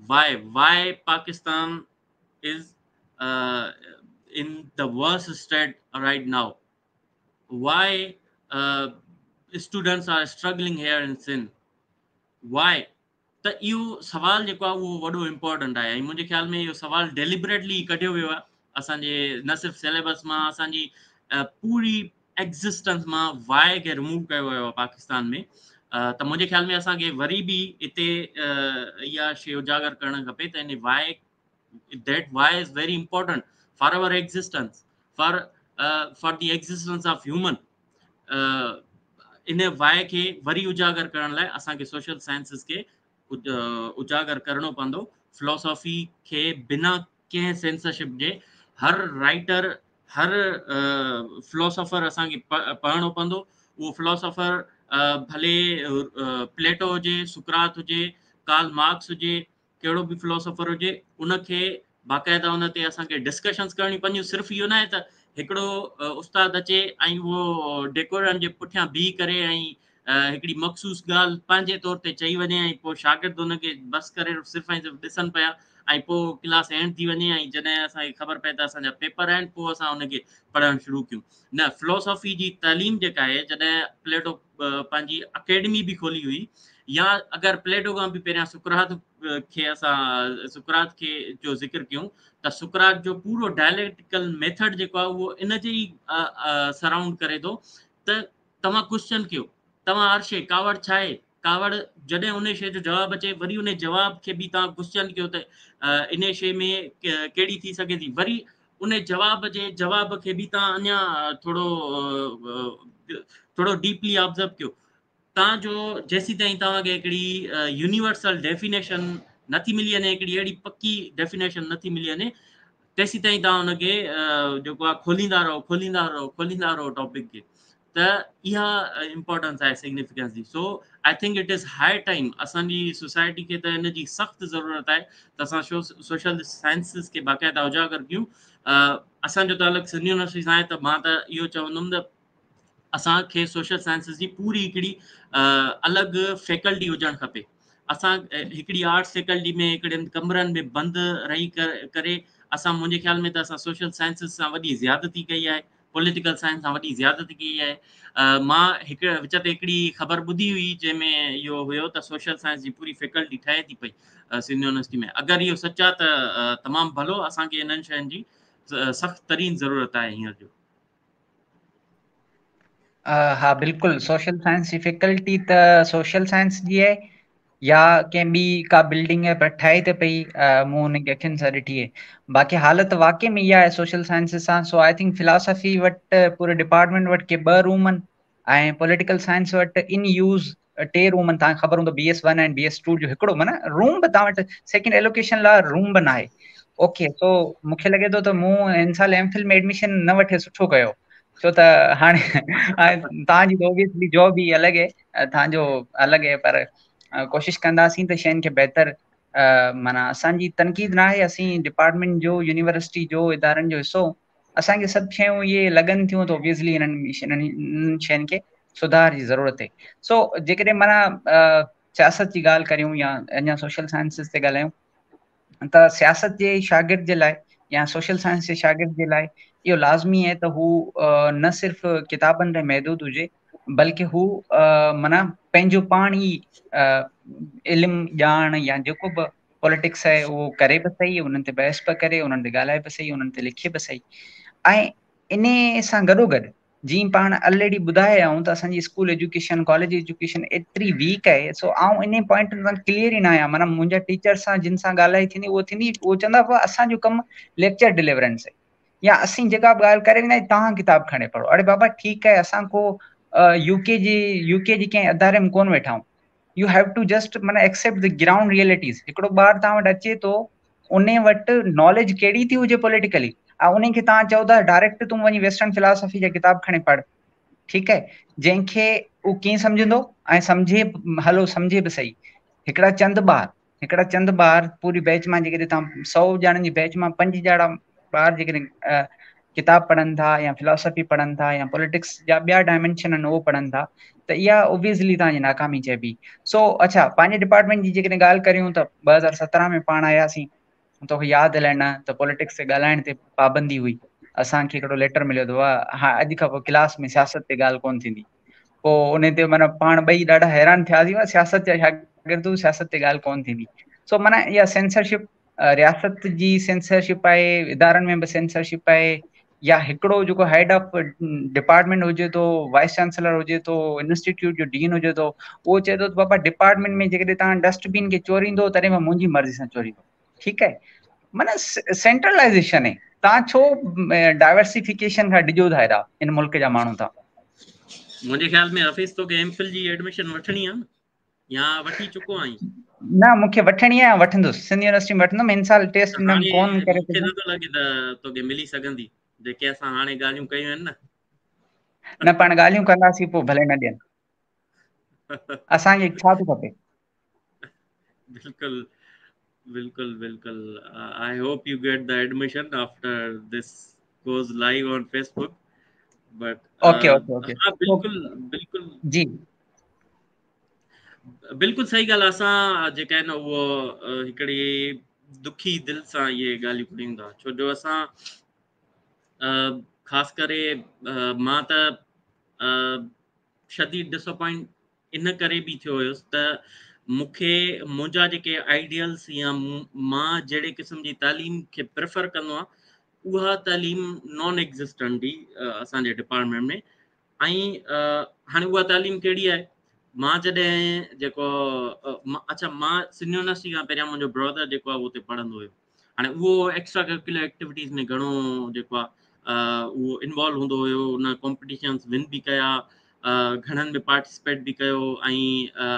why why Pakistan is in the worse state right now, why students are struggling here in Sindh, why. ته اهو سوال جيڪو آهي اهو وڏو امپورٽنٽ آهي ۽ منهنجي خيال ۾ اهو سوال ڊيليبريٽلي ڪڍيو ويو آهي اسان جي نه صرف سيليبس مان، اسان جي پوري ايگزسٽنس مان وائي کي ريموو ڪيو ويو آهي پاڪستان ۾. ته منهنجي خيال ۾ اسان کي وري به اتي اها شيء اجاگر ڪرڻ کپي ته ان why, that why is very important for our existence, for the existence of human. ان وائي کي وري اجاگر ڪرڻ لاء اسان کي سوشل سائنسز کي اجاگر ڪرڻو پوندو. فلاسافي کي بنا ڪنهن سينسرشپ جي هر رائٽر، هر فلاسافر اسان کي پڙهڻو پوندو. اهو فلاسافر ڀلي پليٽو هجي، سقراط هجي، ڪارل مارڪس هجي، ڪهڙو به فلاسافر هجي، ان کي باقاعده ان تي اسان کي ڊسڪشنز ڪرڻيون پونديون. صرف اهو نه آهي ته هڪڙو استاد اچي ۽ اهو ڊيڪورم جي پٺيان بيهي ڪري ۽ هڪڙي مخصوص ڳالهه پنهنجي طور تي چئي وڃي ۽ پوء شاگرد ان کي بس ڪري صرف ۽ صرف ڏسن پيا ۽ پوء ڪلاس اينڊ ٿي وڃي ۽ جڏهن اسان کي خبر پئي ته اسان جا پيپر آهن پوء اسان ان کي پڙهڻ شروع ڪيون. نه، فلاسافي جي تعليم جيڪا آهي، جڏهن پليٽو پنهنجي اڪيڊمي به کولي هئي يا اگر پليٽو کان به پهريان سقراط کي اسان سقراط کي جو ذڪر ڪيون ته سقراط جو پورو ڊائليڪٽيڪل ميٿڊ جيڪو آهي اهو ان جي ئي سرائونڊ ڪري ٿو ته توهان ڪوشچن ڪيو، توهان هر شيء، ڪاوڙ ڇا آهي، ڪاوڙ جڏهن ان شيء جو جواب اچي وري ان جواب کي به توهان ڪوشچن ڪيو ته ان شيء ۾ ڪهڙي ٿي سگهي ٿي، وري ان جواب جي جواب کي به توهان اڃا ٿورو ٿورو ڊيپلي آبزرو ڪيو، تان جو جيسيتائين توهان کي هڪڙي يونيورسل ڊيفينيشن نٿي ملي وڃي، هڪڙي اهڙي پڪي ڊيفينيشن نٿي ملي وڃي، تيسيتائين توهان ان کي جيڪو آهي کوليندا رهو، کوليندا رهو، کوليندا رهو ٽاپڪ کي. ته اها امپورٽنس آهي سگنيفڪنس جي. So I think it is high time اسان جي سوسائٽي کي ته ان جي سخت ضرورت آهي ته اسان سوشل سائنسز کي باقاعده اجاگر ڪيون. اسان جو تعلق سنڌ يونيورسٽي سان آهي ته مان ته اهو چوندم ته اسان کي سوشل سائنسز جي پوري هڪڙي الڳ فيڪلٽي هجڻ کپي. اسان هڪڙي آرٽس فيڪلٽي ۾ هڪڙن ڪمرن ۾ بند رهي ڪري اسان منهنجي خيال ۾ ته اسان سوشل سائنسز سان وڏي زيادتي ڪئي آهي، پوليٽيڪل سائنس سان وڏي زيادتي ڪئي آهي. مان هڪ وچ تي هڪڙي خبر ٻڌي هئي جنهن ۾ اهو هيو ته سوشل سائنس جي پوري فيڪلٽي ٺهي ٿي پئي سنڌ يونيورسٽي ۾. اگر اهو سچ آهي ته تمام ڀلو، اسان کي انهن شين جي سخت ترين ضرورت آهي هينئر جو. ها بلڪل، سوشل سائنس جي فيڪلٽي ته سوشل سائنس جي آهي يا ڪنهن ٻي ڪا بلڊنگ آهي پر ٺهي ته پئي، مون هن کي اکين سان ڏٺي آهي. باقي حالت واقعي ۾ اها آهي سوشل سائنس سان. سو I think philosophy وٽ پوري ڊپارٽمينٽ وٽ ڪي ٻه روم آهن ۽ پوليٽيڪل سائنس وٽ ان يوز ٽي روم آهن. توهان کي خبر هوندو بي ايس 1 ۽ بي ايس 2 جو هڪڙو معنيٰ روم به توهان وٽ سيڪنڊ ايلوڪيشن لاء روم به ناهي. اوڪي سو مونکي لڳي ٿو ته مون هن سال ايم فل ۾ ايڊميشن نه وٺي سٺو ڪيو، ڇو ته هاڻي توهان جي اوبويسلي جاب ئي الڳ آهي، توهان جو الڳ آهي، پر ڪوشش ڪنداسين ته شين کي بهتر، معنيٰ اسان جي تنقيد نه آهي، اسين ڊپارٽمينٽ جو يونيورسٽي جو ادارن جو حصو، اسان کي سڀ شيون اهي لڳن ٿيون ته اوبويسلي انهن شين کي سڌار جي ضرورت آهي. سو جيڪڏهن معنيٰ سياست جي ڳالهه ڪريون يا اڃا سوشل سائنسز تي ڳالهايون ته سياست جي شاگرد جي لاء يا سوشل سائنس جي شاگرد جي لاء اهو لازمي آهي ته هو نه صرف ڪتابن تائين محدود هجي بلڪه هو معنيٰ پنهنجو پاڻ ئي علم ڄاڻ يا جيڪو به پوليٽڪس آهي اهو ڪري به صحيح، انهن تي بحث به ڪري، انهن تي ڳالهائي به صحيح، انهن تي لکي به صحيح. ۽ انهي سان گڏو گڏ جيئن پاڻ الريڊي ٻڌايا آهيون ته اسان جي اسڪول ايجوڪيشن ڪاليج ايجوڪيشن ايتري ويڪ آهي، سو آئون انهي پوائنٽ تان ڪليئر ئي نه آهيان. معنيٰ منهنجا ٽيچر سان جن سان ڳالهائي ٿيندي اهو ٿيندي اهو چوندا هئا اسان جو ڪم ليڪچر ڊليورنس آهي يا اسين جيڪا به ڳالهه ڪري ويندا آهيون توهان ڪتاب کڻي پڙهو. اڙي بابا ٺيڪ آهي، اسان ڪو يو ڪي جي ڪنهن اداري ۾ ڪونه ويٺا آهيون. You have two just معنيٰ ايڪسيپٽ the ground realities. هڪڙو ٻار توهان وٽ اچي ٿو، ان وٽ ناليج ڪهڙي ٿي هجي پوليٽيڪلي، ۽ ان کي توهان چئو ٿا ڊائريڪٽ تون وڃي ويسٽرن فلاسافي جا ڪتاب کڻي پڙهه، ٺيڪ آهي، جنهن کي هو ڪيئن سمجهندو ۽ سمجهي هلو سمجهي به صحيح. هڪڙا چند ٻار پوري بيچ مان جيڪڏهن توهان 100 ڄڻن جي بيچ مان 5 ڄڻا ٻار جيڪڏهن ڪتاب پڙهن ٿا يا فلاسافي پڙهن ٿا يا پوليٽڪس جا ٻيا ڊائمينشن آهن اهو پڙهن ٿا ته اها اوبويسلي توهان جي ناڪامي چئبي. سو اڇا پنهنجي ڊپارٽمينٽ جي جيڪڏهن ڳالهه ڪريون ته 2017 ۾ پاڻ آياسين، توکي ياد الائي نه ته پوليٽڪس تي ڳالهائڻ تي پابندي هئي. اسان کي هڪڙو ليٽر مليو ته ها اڄ کان پوء ڪلاس ۾ سياست تي ڳالهه ڪونه ٿيندي. پوء ان تي معنيٰ پاڻ ٻئي ڏاڍا حيران ٿياسين، سياست جا شاگرد سياست تي ڳالهه ڪونه ٿيندي. سو معنيٰ اها سينسرشپ رياست جي سينسرشپ آهي، ادارن ۾ به سينسرشپ آهي، يا هڪڙو جيڪو هيڊ آف ڊپارٽمينٽ هجي ٿو، وائس چانسلر هجي ٿو، انسٽيٽيوٽ جو ڊين هجي ٿو، اهو چئي ٿو ته بابا ڊپارٽمينٽ ۾ جيڪڏهن توهان ڊسٽ بين کي چوريندو تڏهن به منهنجي مرضي سان چوريندو. ٺيڪ آهي، معنيٰ سينٽرلائزيشن آهي. توهان ڇو ڊائورسيفڪيشن کان ڊڄو ٿا هيڏا هن ملڪ جا ماڻهو ٿا؟ منهنجي خيال ۾ حفيظ توکي ايم فل جي ايڊميشن وٺڻي آهي نه يا وٺي چڪو آهين؟ نه مون کي وٺڻي آهي، وٺندس، سنڌ يونيورسٽي ۾ وٺندم. هن سال ٽيسٽ ڏنم ڪون ڪري مون کي نٿو لڳي ته توکي ملي سگهندي، جيڪي اسان هاڻي ڳالهيون ڪيون آهن نه. نه پاڻ ڳالهيون ڪنداسين پوء ڀلي نه ڏين، اسان کي ڇا ٿو کپي. بلڪل بلڪل بلڪل، I hope you get the admission after this. goes live on Facebook but okay okay okay ها بلڪل بلڪل جي بلڪل صحيح ڳالهه اسان جيڪا آهن اهو هڪڙي دکي دل سان اهي ڳالهيون ڪريون ٿا ڇو جو اسان خاص ڪري مان ته شديد ڊساپوائنٽ ان ڪري به ٿيو هيس ته مون کي منهنجا جيڪي آئيڊيلس يا مان جهڙي قسم جي تعليم کي پريفر ڪندو آهيان اها تعليم نان ايگزسٽنٽ هئي اسان جي ڊپارٽمينٽ ۾ ۽ هاڻي اها تعليم ڪهڙي آهي مان جڏهن جيڪو اڇا مان سنڌ يونيورسٽي کان پهريان منهنجو برادر جيڪو آهي اتي پڙهندو هيو هاڻي اهو ايڪسٽرا ڪريڪولر ايڪٽيوٽيز ۾ گهڻو جيڪو آهي اهو انوالو هوندو هيو ان ڪمپٽيشنس ون به ڪيا گهڻن ۾ پارٽيسپيٽ به ڪيو ۽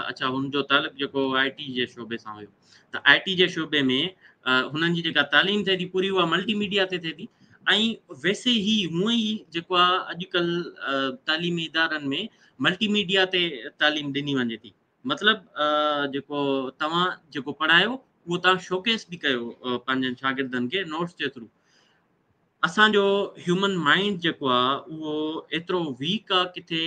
اڇا هن جو تعلق جيڪو آء ٽي جي شعبي سان هيو ته آء ٽي جي شعبي ۾ هنن جي جيڪا تعليم ٿئي ٿي پوري اها ملٽي ميڊيا تي ٿئي ٿي ۽ ويسي هي هونئن ئي جيڪو آهي اڄڪلهه تعليمي ادارن ۾ ملٽي ميڊيا تي تعليم ڏني وڃي ٿي مطلب جيڪو توهان جيڪو پڙهايو اهو توهان شوڪيس به ڪيو پنهنجن شاگردن کي نوٽس جي ٿرو اسان جو هيومن مائنڊ جيڪو آهي اهو ايترو ويڪ آهي ڪٿي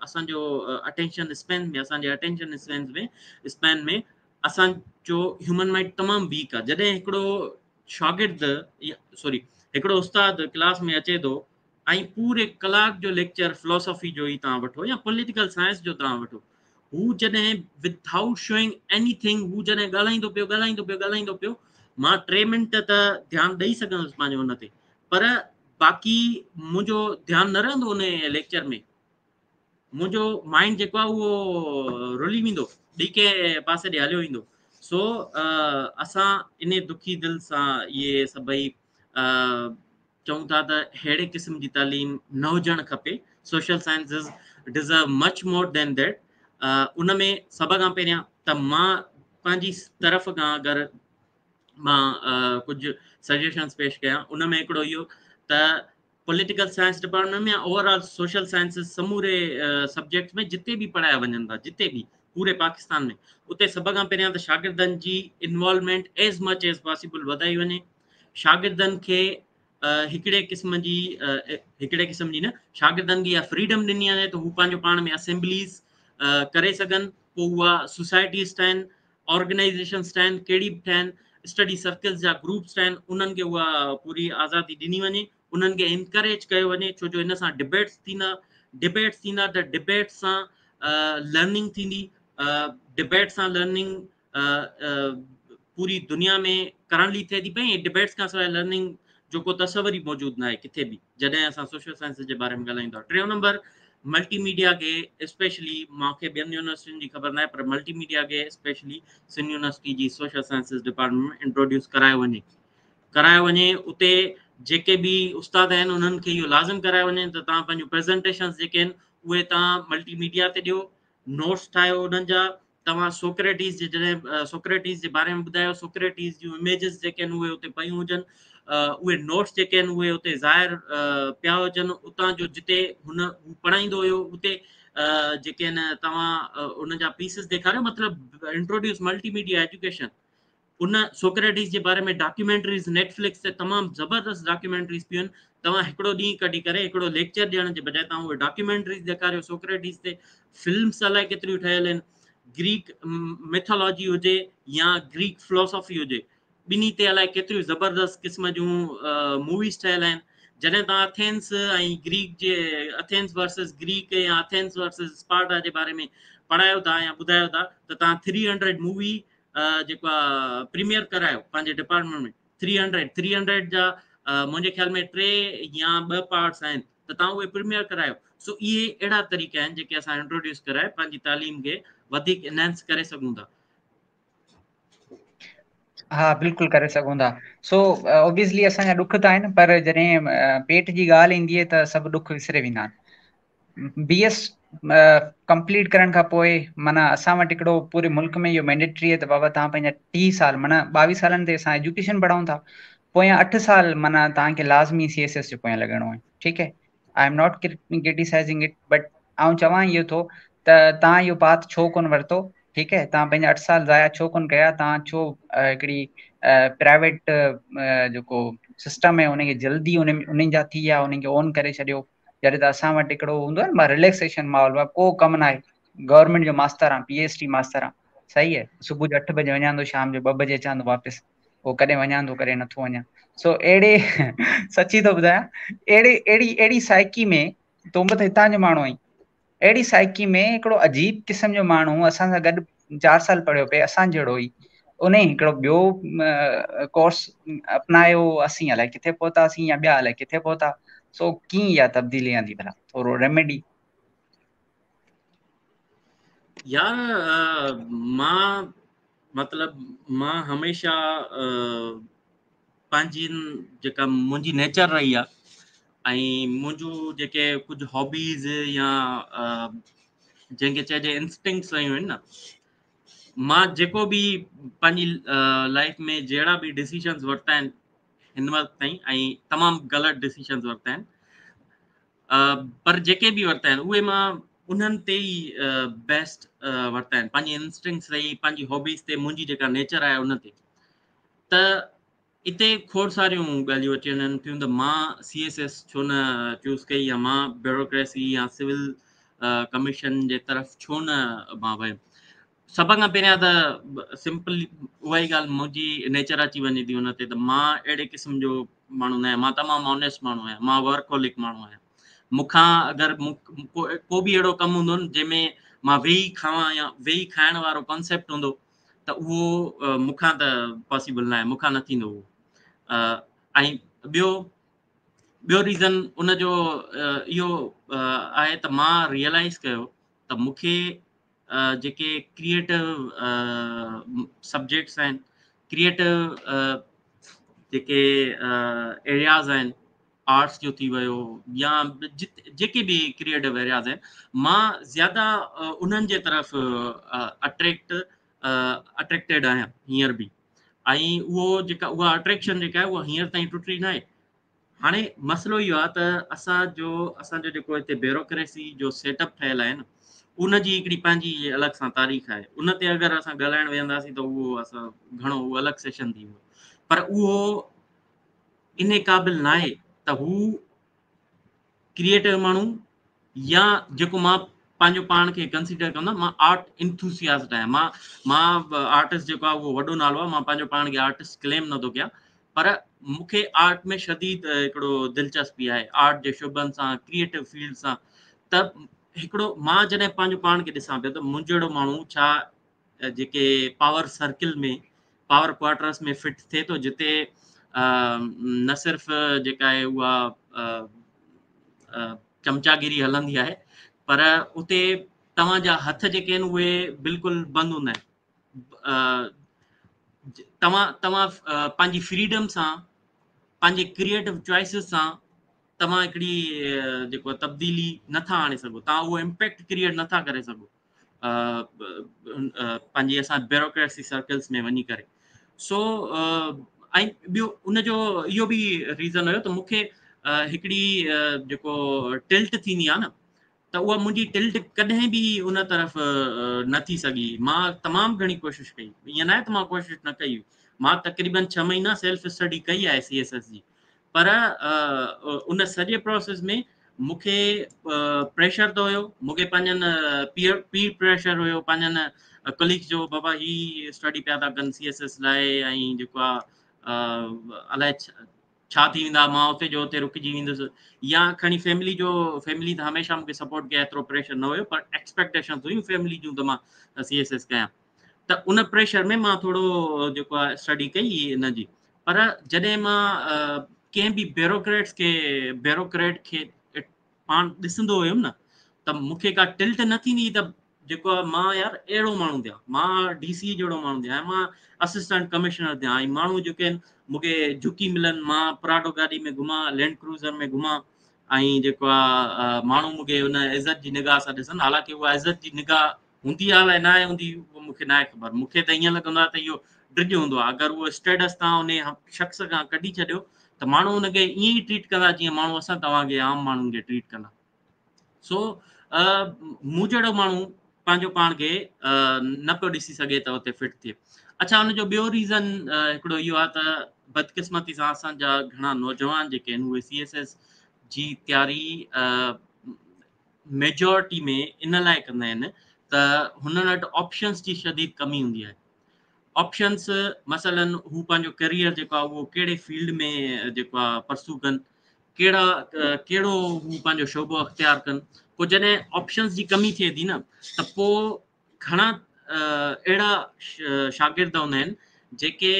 اسان جو اٽينشن اسپين ۾ اسان جي اٽينشن اسپين ۾ اسپين ۾ اسان جو هيومن مائنڊ تمام ويڪ آهي جڏهن هڪڙو شاگرد سوري هڪڙو استاد ڪلاس ۾ اچي ٿو ۽ پوري ڪلاڪ جو ليڪچر فلاسافي جو ئي توهان وٺو يا پوليٽيڪل سائنس جو توهان وٺو هو جڏهن ودائوٽ شوئنگ ايني ٿنگ هو جڏهن ڳالهائيندو پيو ڳالهائيندو پيو ڳالهائيندو پيو مان 3 منٽ ته ڌيان ڏئي سگهندس پنهنجو ان تي پر باقي منهنجو ڌيان نه رهندو ان ليڪچر ۾ منهنجو مائنڊ جيڪو آهي اهو رلي ويندو ٻي ڪنهن پاسي ڏي هليو ويندو سو اسان ان دکي دل سان اهي سڀئي چئون ٿا ته ههڙي قسم جي تعليم نه هجڻ کپي social sciences deserve much more than that ان ۾ سڀ کان پهريان ته مان پنهنجي طرف کان اگر مان ڪجهه سجيشنس پيش ڪيان ان ۾ هڪڙو اهو ته political science department ۾ overall social sciences سموري سبجيڪٽس ۾ جتي به پڙهايا وڃن ٿا جتي به پوري پاڪستان ۾ اتي سڀ کان پهريان ته شاگردن جي involvement as much as possible وڌائي وڃي شاگردن کي هڪڙي قسم جي هڪڙي قسم جي نه شاگردن کي اها فريڊم ڏني وڃي ته هو پنهنجو پاڻ ۾ اسيمبليز ڪري سگهن پوء اها سوسائٽيز ٺاهن آرگنائيزيشنس ٺاهن ڪهڙي به ٺاهن اسٽڊي سرڪلز جا گروپس ٺاهن انهن کي اها پوري آزادي ڏني وڃي انهن کي انڪريج ڪيو وڃي ڇو جو ان سان ڊبيٽس ٿيندا ڊبيٽس ٿيندا ته ڊبيٽ سان لرننگ ٿيندي ڊبيٽ سان لرننگ پوري دنيا ۾ ڪرنٽلي ٿئي ٿي پئي ۽ ڊبيٽس کان سواء لرننگ جو ڪو تصور ئي موجود ناهي ڪٿي به جڏهن اسان سوشل سائنسز جي باري ۾ ڳالهايون ٿا ٽيون نمبر ملٽي ميڊيا کي اسپيشلي مونکي ٻين يونيورسٽين جي خبر ناهي پر ملٽي ميڊيا کي اسپيشلي سنڌ يونيورسٽي جي سوشل سائنسز ڊپارٽمينٽ ۾ انٽروڊيوس ڪرايو وڃي ڪرايو وڃي اتي جيڪي به استاد آهن انهن کي اهو لازم ڪرايو وڃي ته توهان پنهنجون پريزنٽيشنس جيڪي آهن اهي توهان ملٽي ميڊيا تي ڏيو نوٽس ٺاهيو انهن جا توهان سوڪريٽيز جي جڏهن سوڪريٽيز جي باري ۾ ٻڌايو سوڪريٽيز جون اميجز جيڪي آهن اهي اتي پيون هجن اهي نوٽس جيڪي آهن اهي اتي ظاهر پيا هجن اتان جو جتي هن هو پڙهائيندو هيو اتي جيڪي آهن توهان ان جا پيسز ڏيکاريو مطلب انٽروڊيوس ملٽي ميڊيا ايجوڪيشن ان سوڪريٽيز جي باري ۾ ڊاڪيومينٽريز نيٽ فلڪس تي تمام زبردست ڊاڪيومينٽريز پيون آهن توهان هڪڙو ڏينهن ڪڍي ڪري هڪڙو ليڪچر ڏيڻ جي بجاء توهان اهي ڊاڪيومينٽريز ڏيکاريو سوڪريٽيز تي فلمس الائي ڪيتريون ٺهيل آهن گريڪ ميٿالاجي هجي يا گريڪ فلاسافي هجي ٻنهي تي الائي ڪيتريون زبردست قسم جون موويز ٺهيل آهن جڏهن توهان اٿينس ۽ گريڪ جي اٿينس ورسز گريڪ يا اٿينس ورسز اسپارٽا جي باري ۾ پڙهايو ٿا يا ٻڌايو ٿا ته توهان 300 مووي جيڪو آ پريميئر ڪرايو پنهنجي ڊپارٽمينٽ ۾ 300 300 جا منهنجي خيال ۾ ٽي يا ٻه پارٽس آهن ته توهان اهي پريميئر ڪرايو سو اهي اهڙا طريقا آهن جيڪي اسان انٽروڊيوس ڪرائي پنهنجي تعليم کي وڌيڪ انهانس ڪري سگهون ٿا. ها بلڪل ڪري سگهون ٿا سو اوبويسلي اسان جا ڏک ته آهن پر جڏهن پيٽ جي ڳالهه ايندي آهي ته سڀ ڏک وسري ويندا آهن بي ايس ڪمپليٽ ڪرڻ کان پوء معنيٰ اسان وٽ هڪڙو پوري ملڪ ۾ اهو مينڊيٽري آهي ته بابا توهان پنهنجا 30 سال معنيٰ 22 سالن تي اسان ايجوڪيشن پڙهون ٿا پويان 8 سال معنيٰ توهان کي لازمي سي ايس ايس جي پويان لڳڻو آهي ٺيڪ آهي I am not criticising it but آئون چوان اهو ٿو ته توهان اهو پاٿ ڇو ڪون ورتو ٺيڪ آهي توهان پنهنجا 8 سال ضايع ڇو ڪون ڪيا توهان ڇو هڪڙي پرائيويٽ جيڪو سسٽم آهي ان کي جلدي ان انهن جا ٿي ويا انهن کي اون ڪري ڇڏيو. جڏهن ته اسان وٽ هڪڙو هوندو آهي نه رليڪسيشن ماحول، ڪو ڪم نه آهي، گورنمينٽ جو ماستر آهيان، پي ايس ٽي ماستر آهيان، صحيح آهي، صبح جو 8 بجي وڃان ٿو، شام جو 2 بجي اچان ٿو واپس، پوء ڪڏهن وڃان ٿو ڪڏهن نٿو وڃان. سو اهڙي سچي ٿو ٻڌايان، اهڙي اهڙي اهڙي سائيڪي ۾ تون به ته هتان جو ماڻهو آهين، اهڙي سائيڪي ۾ هڪڙو عجيب قسم جو ماڻهو اسان سان گڏ 4 سال پڙهيو پئي، اسان جهڙو ئي، ان هڪڙو ٻيو ڪورس اپنايو، اسين الائي ڪٿي پهتاسين يا ٻيا الائي ڪٿي پهتا. سو ڪيئن اها تبديلي آندي ڀلا، ٿورو ريميڊي. يار مان مطلب مان هميشه پنهنجي جيڪا منهنجي نيچر رهي آهي ۽ منهنجون جيڪي ڪجهه هابيز يا جنهن کي چئجي انسٽنڪٽس رهيون آهن نه، مان جيڪو به پنهنجي لائف ۾ جهڙا به ڊسيشنز ورتا آهن هن وقت تائين، ۽ تمام غلط ڊسيشنز ورتا آهن، پر جيڪي به ورتا آهن اهي مان انهن تي ئي بيسٽ ورتا آهن، پنهنجي انسٽنڪٽس رهي، پنهنجي هابيز تي، منهنجي جيڪا نيچر آهي ان تي. ته اتي کوڙ ساريون ڳالهيون اچي وڃن ٿيون ته مان سي ايس ايس ڇو نه چوز ڪئي يا مان بيوروڪريسي يا سول ڪميشن جي طرف ڇو نه مان ويم. سڀ کان پهريان ته سمپل اها ئي ڳالهه منهنجي نيچر اچي وڃي ٿي ان تي ته مان اهڙي قسم جو ماڻهو نه آهيان، مان تمام آنيسٽ ماڻهو آهيان، مان ورڪهولڪ ماڻهو آهيان. مون کان اگر ڪو به اهڙو ڪم هوندو نه جنهن ۾ مان ويهي کاوان يا ويهي کائڻ وارو ڪانسيپٽ هوندو ته اهو مون کان ته پاسيبل نه آهي، مون کان نه ٿيندو اهو. ۽ ٻيو ريزن ان جو اهو آهي ته مان ريئلائز ڪيو ته مون کي جيڪي ڪريئيٽو سبجيڪٽس آهن، ڪريئيٽو جيڪي ايرياز آهن، آرٽس جو ٿي ويو يا جيڪي به ڪريئيٽو ايرياز آهن، مان زياده انهن جي طرف اٽريڪٽيڊ آهيان هينئر به، ۽ اهو جيڪا اها اٽريڪشن جيڪا آهي اها هينئر تائين ٽٽي نه آهي. هاڻي مسئلو اهو آهي ته اسان جو جيڪو هتي بيوروڪريسي جو سيٽ اپ ٺهيل آهي نه، ان جي هڪڙي پنهنجي الڳ سان تاريخ آهي، ان تي اگر اسان ڳالهائڻ ويهنداسين ته اهو اسان گهڻو اهو الڳ سيشن ٿي ويندو، پر اهو ان قابل نه آهي ته هو ڪريئيٽو ماڻهو يا جيڪو مان پنهنجو پاڻ کي ڪنسيڊر ڪندو آهيان، مان آرٽ انٿوسياسٽ آهيان، مان آرٽسٽ جيڪو آهي اهو وڏو نالو آهي، مان پنهنجو پاڻ کي آرٽسٽ ڪليم نٿو ڪيان، پر مون کي آرٽ ۾ شديد هڪڙو دلچسپي آهي، آرٽ جي شعبن سان، ڪريئيٽو فيلڊ سان. ته هڪڙو مان جڏهن پنهنجو پاڻ کي ڏسان پيو ته منهنجو اهڙو ماڻهو ڇا جيڪي power circle ۾ power quarters ۾ fit ٿئي ٿو، جتي نه صرف جيڪا آهي اها چمچاگيري هلندي آهي، پر اتي توهان جا هٿ جيڪي آهن اهي بلڪل بند هوندا آهن. توهان پنهنجي فريڊم سان، پنهنجي ڪريئيٽو چوائسز سان توهان هڪڙي جيڪو تبديلي نٿا آڻي سگهو، توهان اهو امپيڪٽ ڪريئيٽ نٿا ڪري سگهو پنهنجي اسان بيوروڪريسي سرڪلز ۾ وڃي ڪري. سو ۽ ٻيو ان جو اهو به ريزن هيو ته مون کي هڪڙي جيڪو ٽلٽ ٿيندي آهي نه، ته اها منهنجي ٽلٽ ڪڏهن به ان طرف نه ٿي سگهي. مان تمام گهڻي ڪوشش ڪئي، ائين نه آهي ته مان ڪوشش نه ڪئي، مان تقريبن 6 مهينا سيلف اسٽڊي ڪئي آهي سي ايس ايس جي، پر ان سڄي پروسيس ۾ مون کي پريشر ته هيو، مون کي پنهنجن پيئر پريشر هيو، پنهنجن ڪليگس جو، بابا هي اسٽڊي پيا ٿا ڪن سي ايس ايس لاء ۽ جيڪو آهي الائي ڇا ٿي ويندا، مان اتي جو اتي رڪجي ويندس، يا کڻي فيملي جو، فيملي ته هميشه مون کي سپورٽ ڪيا، ايترو پريشر نه هيو، پر ايڪسپيڪٽيشنس هيون فيملي جون ته مان سي ايس ايس ڪيان، ته ان پريشر ۾ مان ٿورو جيڪو آهي اسٽڊي ڪئي ان جي. پر جڏهن مان ڪنهن به بيوروڪريٽ کي پاڻ ڏسندو هيم نه، ته مون کي ڪا ٽلٽ نه ٿيندي ته جيڪو آهي مان يار اهڙو ماڻهو ٿيان، مان ڊي سي جهڙو ماڻهو ٿيان، مان اسسٽنٽ ڪمشنر ٿيان، ۽ ماڻهو جيڪي آهن مون کي جهڪي ملن، مان پراڊو گاڏي ۾ گهمان، لينڊ ڪروزر ۾ گهمان، ۽ جيڪو آهي ماڻهو مون کي ان عزت جي نگاهه سان ڏسن. حالانڪه اها عزت جي نگاهه هوندي آهي الائي ناهي هوندي، اهو مون کي ناهي خبر. مون کي ته ائين لڳندو آهي ته اهو ڊڄ هوندو آهي، اگر اهو اسٽيٽس تان ان شخص کان ڪڍي ڇڏيو ته ماڻهو ان کي ائين ئي ٽريٽ ڪندا جيئن ماڻهو اسان توهان کي عام ماڻهن کي ٽريٽ ڪندا. سو مون جهڙو ماڻهو پنهنجو پاڻ کي نه پيو ڏسي سگهي ته اتي فٽ ٿئي. اڇا، ان جو ٻيو ريزن هڪڙو اهو آهي ته بدقسمتي سان اسان جا گهڻا نوجوان جيڪي آهن اهي سي ايس ايس جي تياري ميجورٽي ۾ ان لاء ڪندا آهن ته هنن وٽ آپشنس جي شديد ڪمي هوندي آهي. آپشنس مثلا هو پنهنجو ڪيريئر جيڪو آهي اهو ڪهڙي فيلڊ ۾ جيڪو آهي پرسو ڪن، ڪهڙا ڪهڙو هو پنهنجو شعبو اختيار ڪن. پوء جڏهن آپشنس جي ڪمي ٿئي ٿي نه ته پوء گهڻا اهڙا شاگرد هوندا آهن جيڪي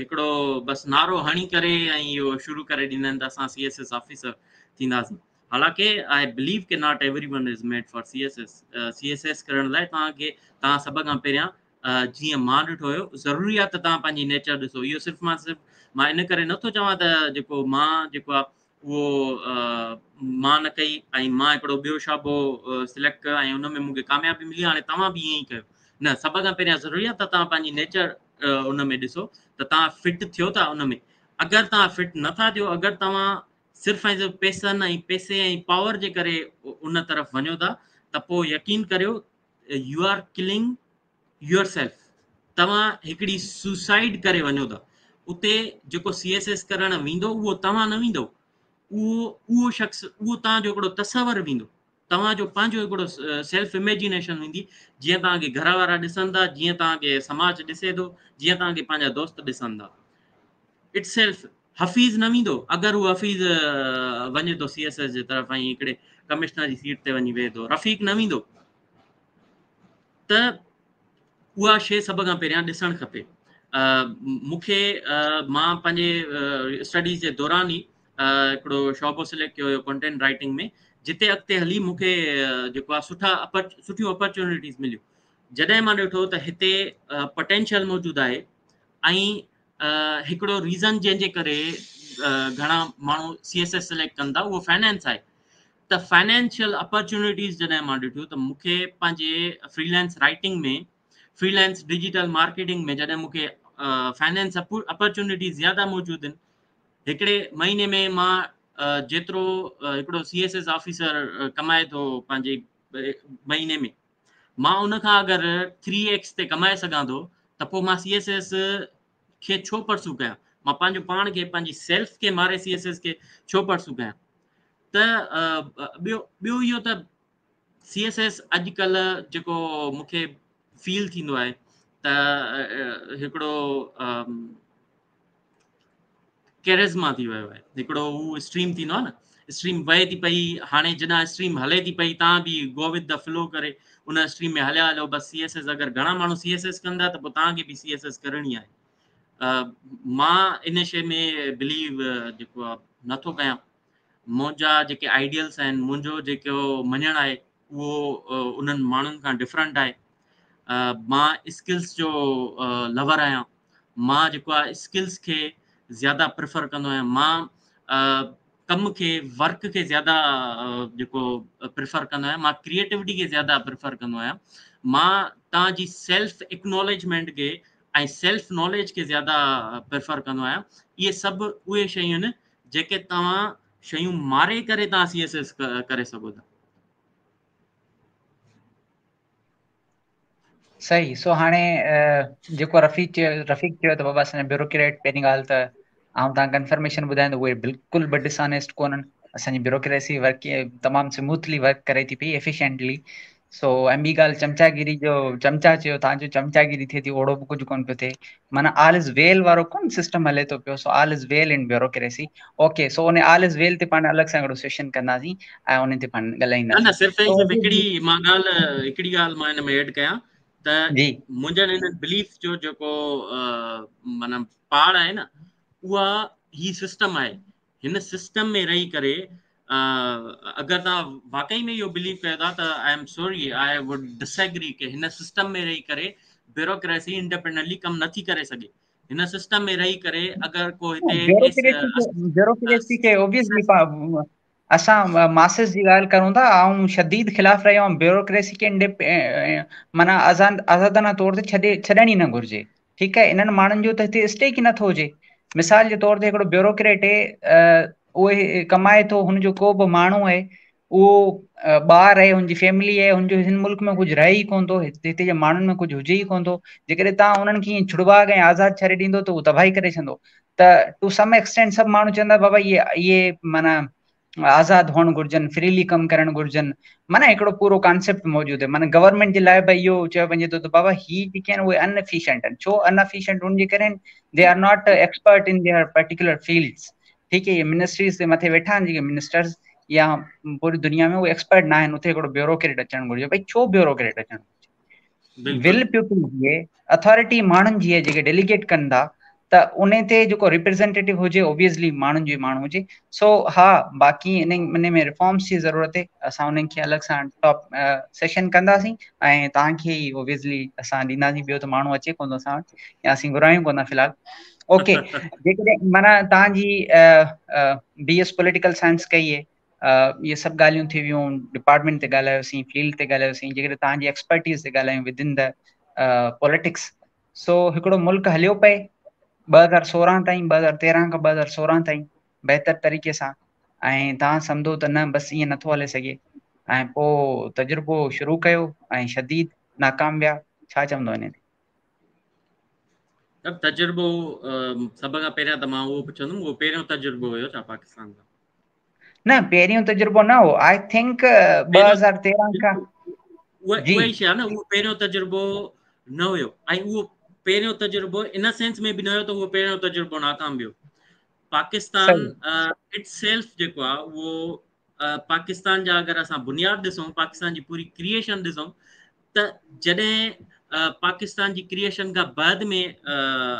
هڪڙو بس نعرو هڻي ڪري ۽ اهو شروع ڪري ڏيندا آهن ته اسان سي ايس ايس آفيسر ٿينداسين. حالانڪه I believe K not every one is made for C S S. C S S ڪرڻ لاء توهان کي توهان سڀ کان پهريان جيئن مان ڏٺو هيو ضروري آهي ته توهان پنهنجي نيچر ڏسو. اهو صرف مان صرف مان ان ڪري نٿو چوان ته جيڪو مان جيڪو آهي اهو مان نه ڪئي ۽ مان هڪڙو ٻيو شعبو سليڪٽ ڪيو ۽ ان ۾ مون کي ڪاميابي ملي، هاڻي توهان به ائين ئي ڪيو. نه، سڀ کان پهريان ضروري آهي ته توهان پنهنجي نيچر ان ۾ ڏسو ته توهان فٽ ٿيو ٿا ان ۾. اگر توهان فٽ نٿا ٿيو، اگر توهان صرف ۽ صرف پئسن ۽ پئسي ۽ پاور جي ڪري ان طرف وڃو ٿا ته پوء يقين ڪريو you are killing your self, توهان هڪڙي سوسائيڊ ڪري وڃو ٿا. اتي جيڪو سي ايس ايس ڪرڻ ويندو اهو توهان نه ويندو، اهو اهو شخص، اهو توهان جو هڪڙو تصور ويندو، توهان جو پنهنجو هڪڙو سيلف اميجينيشن ويندي. جيئن توهان کي گهر وارا ڏسن ٿا، جيئن توهان کي سماج ڏسي ٿو، جيئن توهان کي پنهنجا دوست ڏسن ٿا، it self حفيظ نه ويندو. اگر هو حفيظ وڃي ٿو سي ايس ايس جي طرف ۽ هڪڙي ڪمشنر جي سيٽ تي وڃي ويهي ٿو، رفيق نه ويندو. ته اها شيء سڀ کان پهريان ڏسڻ کپي. مون کي مان پنهنجي اسٽڊيز جي دوران ئي هڪڙو شعبو سليڪٽ ڪيو هيو ڪنٽينٽ رائٽنگ ۾، جتي اڳتي هلي مون کي جيڪو آهي سٺا سٺيون اپرچونيٽيز مليون. جڏهن مان ڏٺو ته هتي پوٽينشل موجود آهي ۽ هڪڙو ريزن جنهن جي ڪري گهڻا ماڻهو سي ايس ايس سليڪٽ ڪن ٿا اهو فائنانس آهي. ته فائنانشل اپرچونيٽيز جڏهن مان ڏٺيون ته مون کي پنهنجي freelance writing ۾, freelance digital marketing ۾ جڏهن مون کي فائنانس اپرچونيٽيز زياده موجود آهن، هڪڙي مهيني ۾ مان جيترو هڪڙو سي ايس ايس آفيسر ڪمائي ٿو پنهنجي مهيني ۾، مان ان کان اگر ٿري ايڪس تي ڪمائي سگهان ٿو ته پوء مان سي ايس ايس کي ڇو پرسو ڪيان؟ مان پنهنجو پاڻ کي، پنهنجي سيلف کي ماري سي ايس ايس کي ڇو پرسو ڪيان؟ ته ٻيو ٻيو اهو ته سي ايس ايس اڄڪلهه جيڪو مون کي فيل ٿيندو آهي ته هڪڙو ڪيرزما ٿي ويو آهي، هڪڙو هو اسٽريم ٿيندو آهي نه، اسٽريم وهي ٿي پئي، هاڻي جڏهن اسٽريم هلي ٿي پئي تان به گو وٿ the flu ڪري ان اسٽريم ۾ هليا هلو بس. سي ايس ايس اگر گهڻا ماڻهو سي ايس ايس ڪندا ته پوء توهان کي به سي ايس ايس ڪرڻي آهي. مان ان شيء ۾ بليو جيڪو آهي نٿو ڪيان. منهنجا جيڪي آئيڊيلس آهن، منهنجو جيڪو مڃڻ آهي اهو انهن ماڻهن کان ڊفرنٽ آهي. مان اسڪلس جو لور آهيان، مان جيڪو آهي اسڪلس کي زياده پريفر ڪندو آهيان، مان ڪم کي، ورڪ کي زياده جيڪو پريفر ڪندو آهيان، مان ڪريئيٽوٽي کي زياده پريفر ڪندو آهيان، مان توهان جي سيلف اڪناليجمينٽ کي ۽ سيلف ناليج کي زياده پريفر ڪندو آهيان. اهي سڀ اهي شيون آهن جيڪي توهان شيون ماري ڪري توهان سي ايس ايس ڪري سگهو ٿا. صحيح. سو هاڻي جيڪو رفيق چيو، رفيق چيو ته بابا اسان جا بيوروڪريٽ، پهرين ڳالهه ته آئون توهان ڪنفرميشن ٻڌايان ته اهي بلڪل به ڊس آنيسٽ ڪونهن. اسان جي بيوروڪريسي ورڪ تمام سموٿلي ورڪ ڪري ٿي پئي، ايفيشنٽلي. سو ۽ ٻي ڳالهه چمچاگيري جو، چمچا چيو توهان جو چمچاگيري ٿئي ٿي، اوڙو به ڪجهه ڪونه پيو ٿئي، معنيٰ آل از ويل وارو ڪونه سسٽم هلي ٿو پيو. سو آل از ويل ان بيوروڪريسي. اوڪي، سو ان آل از ويل تي پاڻ الڳ سان هڪڙو سيشن ڪنداسين ۽ ان تي پاڻ نه نه، صرف ۽ صرف هڪڙي مان ڳالهه، هڪڙي ڳالهه مان هن ۾ ايڊ ڪيان ته جي منهنجن هن بليف جو جيڪو معنيٰ پاڙ آهي نه، اها هي سسٽم آهي. هن سسٽم ۾ رهي ڪري اگر توهان واقعي ۾ اهو بليو ڪيو ٿا ته I am sorry, I would disagree ڪي هن سسٽم ۾ رهي ڪري بيوروڪريسي انڊيپينڊنٽلي ڪم نٿي ڪري سگهي. هن سسٽم ۾ رهي ڪري اگر ڪو هتي بيوروڪريسي کي اوبويسلي اسان ماسز جي ڳالهه ڪرون ٿا، آئون شديد خلاف رهيو آهيان بيوروڪريسي کي معنيٰ آزادانه طور تي ڇڏي ڇڏڻ ئي نه گهرجي. ٺيڪ آهي، انهن ماڻهن جو ته هتي اسٽيڪ ئي نٿو هجي. مثال جي طور تي هڪڙو بيوروڪريٽ اهي ڪمائي ٿو، هن جو ڪو به ماڻهو آهي، اهو ٻار آهي، هن جي فيملي آهي، هن جو هن ملڪ ۾ ڪجهه رهي ئي ڪونه ٿو، هتي جي ماڻهن ۾ ڪجهه هجي ئي ڪونه ٿو. جيڪڏهن توهان انهن کي ائين ڇڙواڳ ۽ آزاد ڇڏي ڏيندو ته هو تباهي ڪري ڇڏندو. ته ٽو سم ايڪسٽينٽ سڀ ماڻهو چوندا بابا اهي معنيٰ آزاد هئڻ گهرجن، فريلي ڪم ڪرڻ گهرجن، معنيٰ هڪڙو پورو ڪانسيپٽ موجود آهي. معنيٰ گورنمينٽ جي لاء به اهو چيو وڃي ٿو ته بابا هي جيڪي آهن اهي ان افيشنٽ آهن. ڇو ان افيشنٽ؟ ان جي ڪري آهن they are not expert in their particular fields. ٺيڪ آهي، اهي منسٽريز تي مٿي ويٺا آهن جيڪي منسٽرز يا پوري دنيا ۾ اهي ايڪسپرٽ نه آهن. اتي هڪڙو بيوروڪريٽ اچڻ گهرجي. ڀئي ڇو بيوروڪريٽ اچڻ گهرجي؟ ول پيپل جي اٿارٽي ماڻهن جي جيڪي ڊيليگيٽ ڪن ٿا ته ان تي جيڪو ريپريزينٽيٽو هجي اوبويسلي ماڻهن جو ماڻهو هجي. سو ها باقي ان ان ۾ ريفارمز جي ضرورت آهي. اسان انهن کي الڳ سان ٽاپ سيشن ڪنداسين ۽ توهان کي ئي اوبويسلي اسان ڏينداسين. ٻيو ته ماڻهو اچي ڪونه ٿو اسان وٽ يا اسين گهرايون ڪونه ٿا في الحال. اوڪي، جيڪڏهن معنيٰ توهان جي بي ايس پوليٽيڪل سائنس ڪئي آهي، اهي سڀ ڳالهيون ٿي ويون، ڊپارٽمينٽ تي ڳالهايوسين، فيلڊ تي ڳالهايوسين، جيڪڏهن توهان جي ايڪسپرٽيز تي ڳالهايون ود ان the politics, سو هڪڙو ملڪ هليو پئي 2016 تائين، 2013 کان 2016 تائين بهتر طريقي سان، ۽ توهان سمجهو ته نه بس ائين نٿو هلي سگهي، ۽ پوء تجربو شروع ڪيو ۽ شديد ناڪام ويا، ڇا چوندو ان تي؟ تجربو سڀ کان پهريان ته مان اهو پڇندم، اهو پهريون تجربو هيو ڇا پاڪستان سان؟ نه، پهريون تجربو نه هو. I think 2013 کان اها ئي شيء آهي نه، اهو پهريون تجربو نه هيو ۽ اهو پهريون تجربو ان سينس ۾ به نه هيو ته اهو پهريون تجربو ناڪام ويو. پاڪستان it self جيڪو آهي اهو پاڪستان جا اگر اسان بنياد ڏسون، پاڪستان جي پوري ڪريئيشن ڏسون ته جڏهن پاڪستان جي ڪريئيشن کان بعد ۾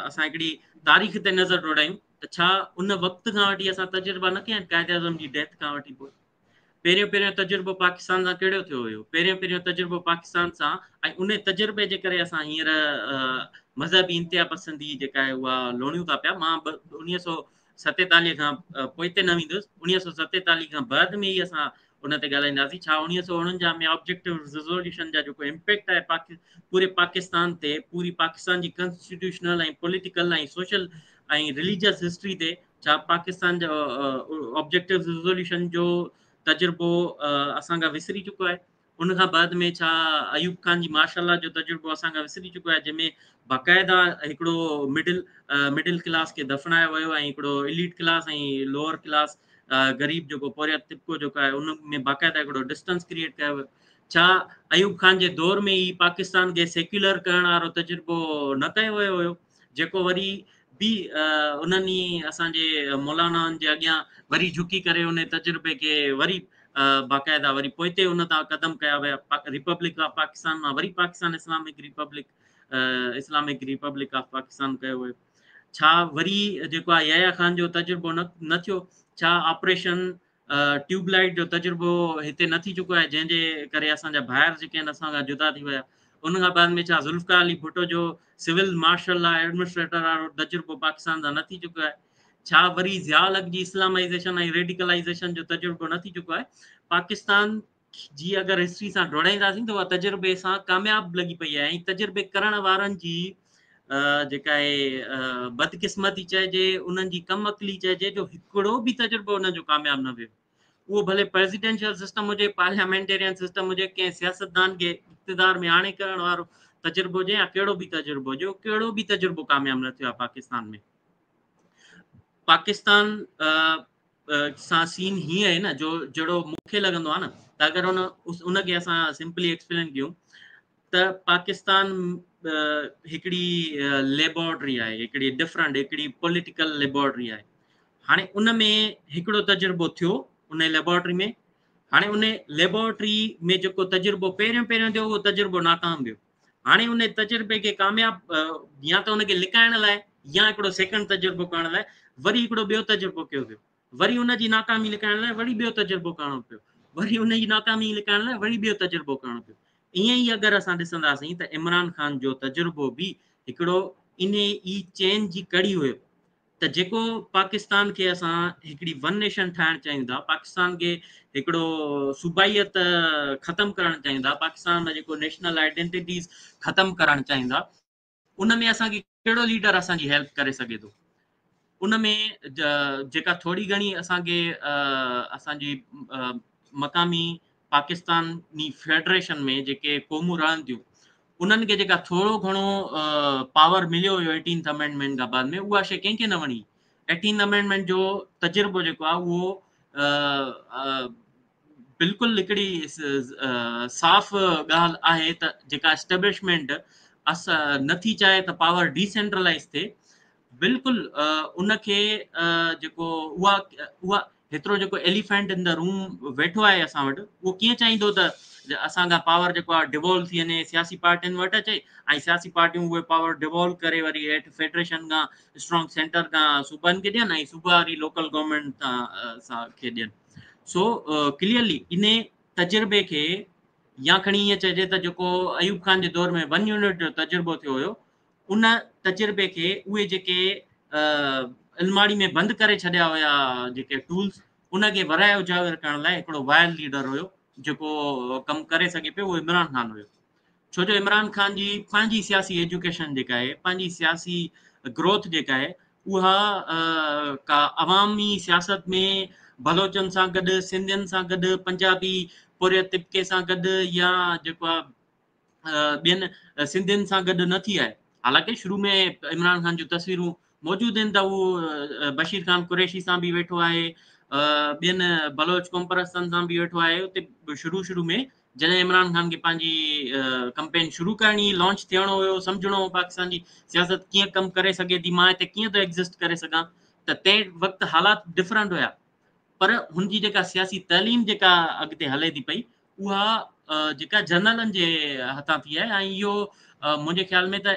اسان هڪڙي تاريخ تي نظر ڊوڙايون ته ڇا ان وقت کان وٺي اسان تجربا نه ڪيا آهن؟ قائد اعظم جي ڊيٿ کان وٺي پوء پهريون پهريون تجربو پاڪستان سان ڪهڙو ٿيو هيو؟ پهريون پهريون تجربو پاڪستان سان، ۽ ان تجربي جي ڪري اسان هينئر مذهبي انتها پسندي جيڪا آهي اها لوڻيون ٿا پيا. مان 1947 کان پوئتي نه ويندس، 1947 کان بعد ۾ ئي اسان ان تي ڳالهائينداسين. ڇا 1949 ۾ آبجيڪٽو ريزوليوشن جا جيڪو امپيڪٽ آهي پوري پاڪستان تي، پوري پاڪستان جي constitutional ۽ political ۽ social ۽ religious history تي، ڇا پاڪستان جو آبجيڪٽو ريزوليوشن جو تجربو اسان کان وسري چڪو آهي؟ ان کان بعد ۾ ڇا ايوب خان جي مارشل لا جو تجربو اسان کان وسري چڪو آهي، جنهن ۾ باقاعده هڪڙو مڊل ڪلاس کي دفنايو ويو ۽ هڪڙو اليٽ ڪلاس ۽ لوئر ڪلاس غريب جيڪو پورهيت طبقو جيڪو آهي ان ۾ باقاعده هڪڙو ڊسٽنس ڪريئيٽ ڪيو ويو؟ ڇا ايوب خان جي دور ۾ ئي پاڪستان کي سيڪيولر ڪرڻ وارو تجربو نه ڪيو ويو هيو، جيڪو وري به انهن ئي اسان جي مولانائن جي اڳيان وري جهڪي ڪري ان تجربي کي وري باقاعده وري پوئتي ان تان قدم ڪيا ويا؟ ريپبلڪ آف پاڪستان مان وري Pakistan Islamic republic, Islamic republic of Pakistan ڪيو ويو. ڇا وري جيڪو آهي يحيٰ خان جو تجربو نه ٿيو؟ ڇا آپريشن ٽيوب لائيٽ جو تجربو هتي نه ٿي چڪو آهي، جنهن جي ڪري اسان جا ڀائر جيڪي آهن اسان کان جدا ٿي ويا؟ ان کان بعد ۾ ڇا ذوالفقار علي ڀٽو جو سول مارشل لا ايڊمنسٽريٽر وارو تجربو پاڪستان سان نه ٿي چڪو آهي؟ ڇا وري ضياء الحق جي اسلامائيزيشن ۽ ريڊيڪلائيزيشن جو تجربو نه ٿي چڪو آهي؟ پاڪستان جي اگر هسٽري سان ڊوڙائينداسين ته اها تجربي سان ڪامياب لڳي پئي آهي، ۽ تجربي ڪرڻ وارن جي جيڪا آهي بدقسمتي چئجي، انهن جي ڪم عقلي چئجي، جو هڪڙو به تجربو انهن جو ڪامياب نه ويو. اهو ڀلي پريزيڊنشل سسٽم هجي، پارليامينٽيرين سسٽم هجي، ڪنهن سياستدان کي اقتدار ۾ آڻي ڪرڻ وارو تجربو هجي يا ڪهڙو به تجربو هجي، ڪهڙو به تجربو ڪامياب نه ٿيو آهي پاڪستان ۾. پاڪستان سان سين هيئن آهي نه، جو جهڙو مون کي لڳندو آهي نه ته اگر ان کي اسان سمپلي ايڪسپلين ڪيون ته پاڪستان هڪڙي ليبارٽري آهي، هڪڙي ڊفرنٽ، هڪڙي پوليٽيڪل ليبارٽري آهي. هاڻي ان ۾ هڪڙو تجربو ٿيو ان ليبارٽري ۾، هاڻي ان ليبارٽري ۾ جيڪو تجربو پهريون پهريون ٿيو اهو تجربو ناڪام ويو. هاڻي ان تجربي کي ڪامياب يا ته ان کي لڪائڻ لاء يا هڪڙو سيڪنڊ تجربو ڪرڻ لاء وري هڪڙو ٻيو تجربو ڪيو ويو، وري ان جي ناڪامي لڪائڻ لاء وري ٻيو تجربو ڪرڻو پيو، وري ان جي ناڪامي لڪائڻ لاء وري ٻيو تجربو ڪرڻو پيو. ائين ئي اگر اسان ڏسنداسين ته عمران خان جو تجربو به هڪڙو انهي ئي چين جي ڪڙي هيو ته جيڪو پاڪستان کي اسان هڪڙي ون نيشن ٺاهڻ چاهيون ٿا، پاڪستان کي هڪڙو صوبائيت ختم ڪرڻ چاهيون ٿا، پاڪستان ۾ جيڪو نيشنل آئيڊينٽيٽيز ختم ڪرڻ چاهيون ٿا، ان ۾ اسان کي ڪهڙو ليڊر اسان جي هيلپ ڪري سگهي ٿو؟ ان ۾ جيڪا ٿوري گهڻي اسان کي اسان جي مقامي پاڪستاني فيڊريشن ۾ جيڪي قومون رهن ٿيون انهن کي جيڪا ٿورو گهڻو پاور مليو هيو ايٽينٿ امينڊمينٽ کان بعد ۾ اها شيء ڪنهن کي نه وڻي. ايٽينٿ امينڊمينٽ جو تجربو جيڪو آهي اهو بلڪل هڪڙي صاف ڳالهه آهي ته جيڪا اسٽيبلشمينٽ اس نٿي چاهي ته پاور ڊيسينٽرلائز ٿئي، بلڪل ان کي جيڪو اها اها هيترو جيڪو ايليفينٽ ان دا روم ويٺو آهي اسان وٽ، اهو ڪيئن چاهيندو ته اسان کان پاور جيڪو آهي ڊيوالو ٿي وڃي، سياسي پارٽين وٽ اچي ۽ سياسي پارٽيون اهي پاور ڊيوالو ڪري وري هيٺ فيڊريشن کان اسٽرانگ سينٽر کان صوبن کي ڏين ۽ صوبا وري لوڪل گورنمينٽ سان کي ڏين. سو ڪليئرلي ان تجربي کي يا کڻي ائين چئجي ته جيڪو ايوب خان جي دور ۾ ون يونٽ جو تجربو ٿيو هيو، ان تجربي کي اهي جيڪي الماڙي ۾ بند ڪري ڇڏيا هيا جيڪي ٽولز، ان کي ورائي اجاگر ڪرڻ لاء هڪڙو وائل ليڊر هيو جيڪو ڪم ڪري سگهي پيو، اهو عمران خان هيو. ڇو جو عمران خان جي پنهنجي سياسي ايجوڪيشن جيڪا آهي، پنهنجي سياسي گروٿ جيڪا آهي، اها ڪا عوامي سياست ۾ بلوچن سان گڏ، سنڌين سان گڏ، پنجابي پورهيت طبقي سان گڏ يا جيڪو آهي ٻين سنڌين سان گڏ نه ٿي آهي. حالانڪه شروع ۾ عمران خان جون تصويرون موجود آهن ته هو بشير خان قريشي سان به ويٺو آهي، ٻين بلوچ قومپرستن سان به ويٺو آهي. اتي شروع شروع ۾ جڏهن عمران خان کي پنهنجي ڪمپين شروع ڪرڻي، لانچ ٿيڻو هيو، سمجهڻو هو پاڪستان جي سياست ڪيئن ڪم ڪري سگهي ٿي، مان هتي ڪيئن ٿو ايگزسٽ ڪري سگهان، ته تنهن وقت حالات ڊفرنٽ هيا. پر هن جي جيڪا سياسي تعليم جيڪا اڳتي هلي ٿي پئي، اها جيڪا جنرلن جي هٿان ٿي آهي. ۽ اهو منهنجي خيال ۾ ته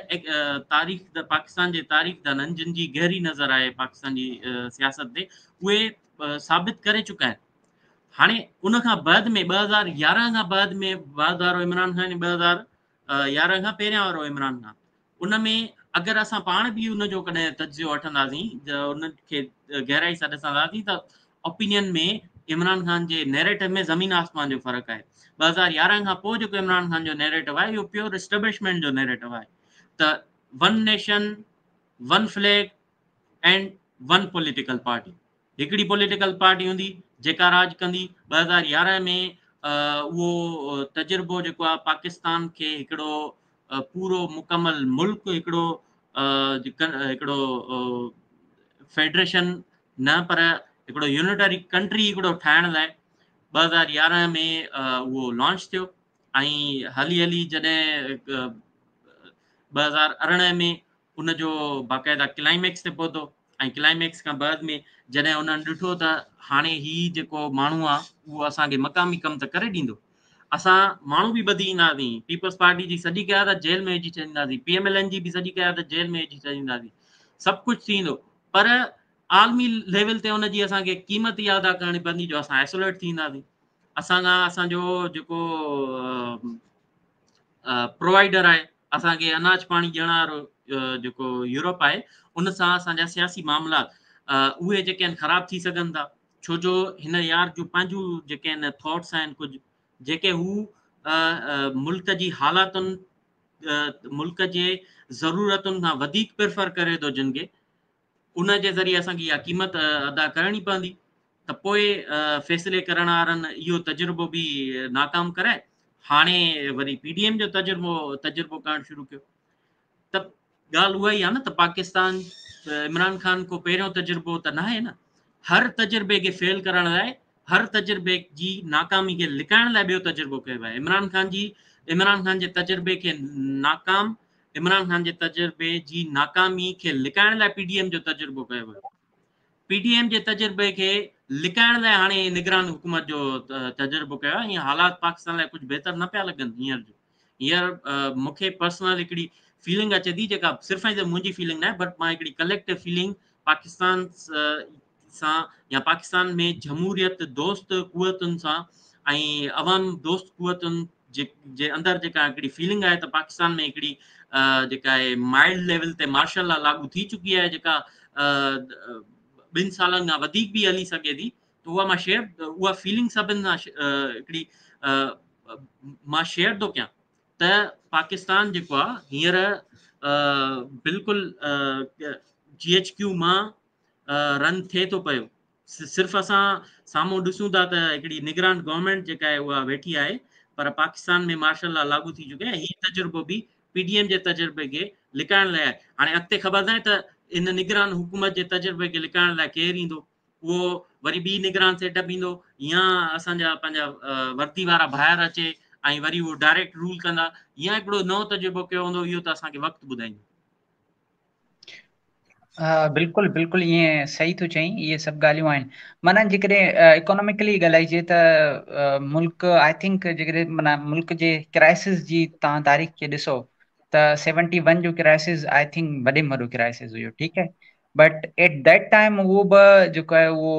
تاريخ پاڪستان جي تاريخ دانن جن جي گهري نظر آهي پاڪستان جي سياست تي، اهي ثابت ڪري چڪا آهن. هاڻي ان کان بعد ۾ 2011 کان بعد ۾ بعد وارو عمران خان، 2011 کان پهريان وارو عمران خان، ان ۾ اگر اسان پاڻ به ان جو ڪڏهن تجزيو وٺنداسين، ان کي گهرائي سان ڏسنداسين ته اوپينين ۾ عمران خان جي نيريٽو ۾ زمين آسمان جو فرق آهي. 2011 کان پوء جيڪو عمران خان جو نيريٽو آهي، اهو پيور اسٽيبلشمينٽ جو نيريٽو آهي ته one nation, one flag and one political party. هڪڙي پوليٽيڪل پارٽي هوندي جيڪا راڄ ڪندي. 2011 ۾ اهو تجربو جيڪو آهي پاڪستان کي هڪڙو پورو مڪمل ملڪ، هڪڙو هڪڙو فيڊريشن نه پر هڪڙو يونيٽري ڪنٽري هڪڙو ٺاهڻ لاء 2011 ۾ اهو لانچ ٿيو ۽ هلي هلي جڏهن 2018 ۾ ان جو باقاعده ڪلائميڪس تي پهتو ۽ ڪلائميڪس کان بعد ۾ جڏهن انهن ڏٺو ته هاڻي هي جيڪو ماڻهو آهي اهو اسان کي مقامي ڪم ته ڪري ڏيندو، اسان ماڻهو به ٻڌي اينداسين، پيپلز پارٽي جي سڄي قيادت جيل ۾ وجهي ڇڏينداسين، پي ايم ايل اين جي به سڄي قيادت جيل ۾ وجهي ڇڏينداسين، سڀ ڪجهه ٿيندو، پر عالمي ليول تي ان جي اسان کي قيمت اها ادا ڪرڻي پوندي جو اسان آئسوليٽ ٿي وينداسين. اسان کان اسان جو جيڪو پرووائيڊر آهي، اسان کي اناج پاڻي ڏيڻ وارو جيڪو يورپ آهي، ان سان اسان جا سياسي معاملات اهي جيڪي آهن خراب ٿي سگهن ٿا. ڇو جو هن يار جون پنهنجون جيڪي آهن ٿاٽس آهن ڪجهه جيڪي هو ملڪ جي حالاتن، ملڪ جي ضرورتن کان وڌيڪ پريفر ڪري ٿو، جن کي ان جي ذريعي اسان کي اها قيمت ادا ڪرڻي پوندي. ته پوء فيصلي ڪرڻ وارن اهو تجربو به ناڪام ڪرائي هاڻي وري پي ڊي ايم جو تجربو ڪرڻ شروع ڪيو. ته ڳالهه اها ئي آهي نه ته پاڪستان عمران خان کو پهريون تجربو ته ناهي نه. هر تجربي کي فيل ڪرڻ لاء، هر تجربي جي ناڪامي کي لڪائڻ لاء ٻيو تجربو ڪيو آهي. عمران خان جي تجربي کي ناڪام، عمران خان جي تجربي جي ناڪامي کي لڪائڻ لاء پي ڊي ايم جو تجربو ڪيو ويو. پي ڊي ايم جي تجربي کي لڪائڻ لاء هاڻي نگران حڪومت جو تجربو ڪيو آهي. ۽ حالات پاڪستان لاء ڪجهه بهتر نه پيا لڳن هينئر جو. هينئر مون کي پرسنل هڪڙي فيلنگ اچي ٿي، جيڪا صرف ۽ صرف منهنجي فيلنگ نه آهي، بٽ مان هڪڙي ڪليڪٽو فيلنگ پاڪستان سان يا پاڪستان ۾ جمهوريت دوست قوتن سان ۽ عوام دوست قوتن جي اندر جيڪا هڪڙي فيلنگ آهي ته پاڪستان ۾ هڪڙي جيڪا آهي مائلڊ ليول تي مارشل لا لاڳو ٿي چڪي آهي، جيڪا 2 سالن کان وڌيڪ به هلي سگهي ٿي. ته اها مان شيئر، اها فيلنگ سڀن سان هڪڙي مان شيئر ٿو ڪيان ته پاڪستان جيڪو آهي هينئر بلڪل جي ايڇ ڪيو مان رن ٿئي ٿو پيو. صرف اسان سامهون ڏسون ٿا ته هڪڙي نگران گورنمينٽ جيڪا آهي اها ويٺي آهي پر پاڪستان ۾ مارشل لا لاڳو ٿي چڪي آهي. هي تجربو به پي ڊي ايم جي تجربي کي لڪائڻ لاء آهي. هاڻي اڳتي خبر ناهي ته ان نگران حڪومت جي تجربي کي لڪائڻ لاء ڪير ايندو، اهو وري ٻي نگران سيٽ اپ ايندو يا اسان جا پنهنجا وردي وارا ڀائر اچي ۽ وري اهو ڊائريڪٽ رول ڪندا يا هڪڙو نئون تجربو ڪيو هوندو، اهو ته اسان کي وقت ٻڌائيندو. ها بلڪل بلڪل ائين صحيح ٿو چئين اهي سڀ ڳالهيون آهن معنيٰ جيڪڏهن اڪاناميڪلي ڳالهائجي ته ملڪ I think جيڪڏهن معنيٰ ملڪ جي ڪرائسس جي توهان تاريخ کي ڏسو ته 71 جو ڪرائسس I think وڏي ۾ وڏو ڪرائسس هيو ٺيڪ آهي بٽ ايٽ that time اهو به جيڪو آهي اهو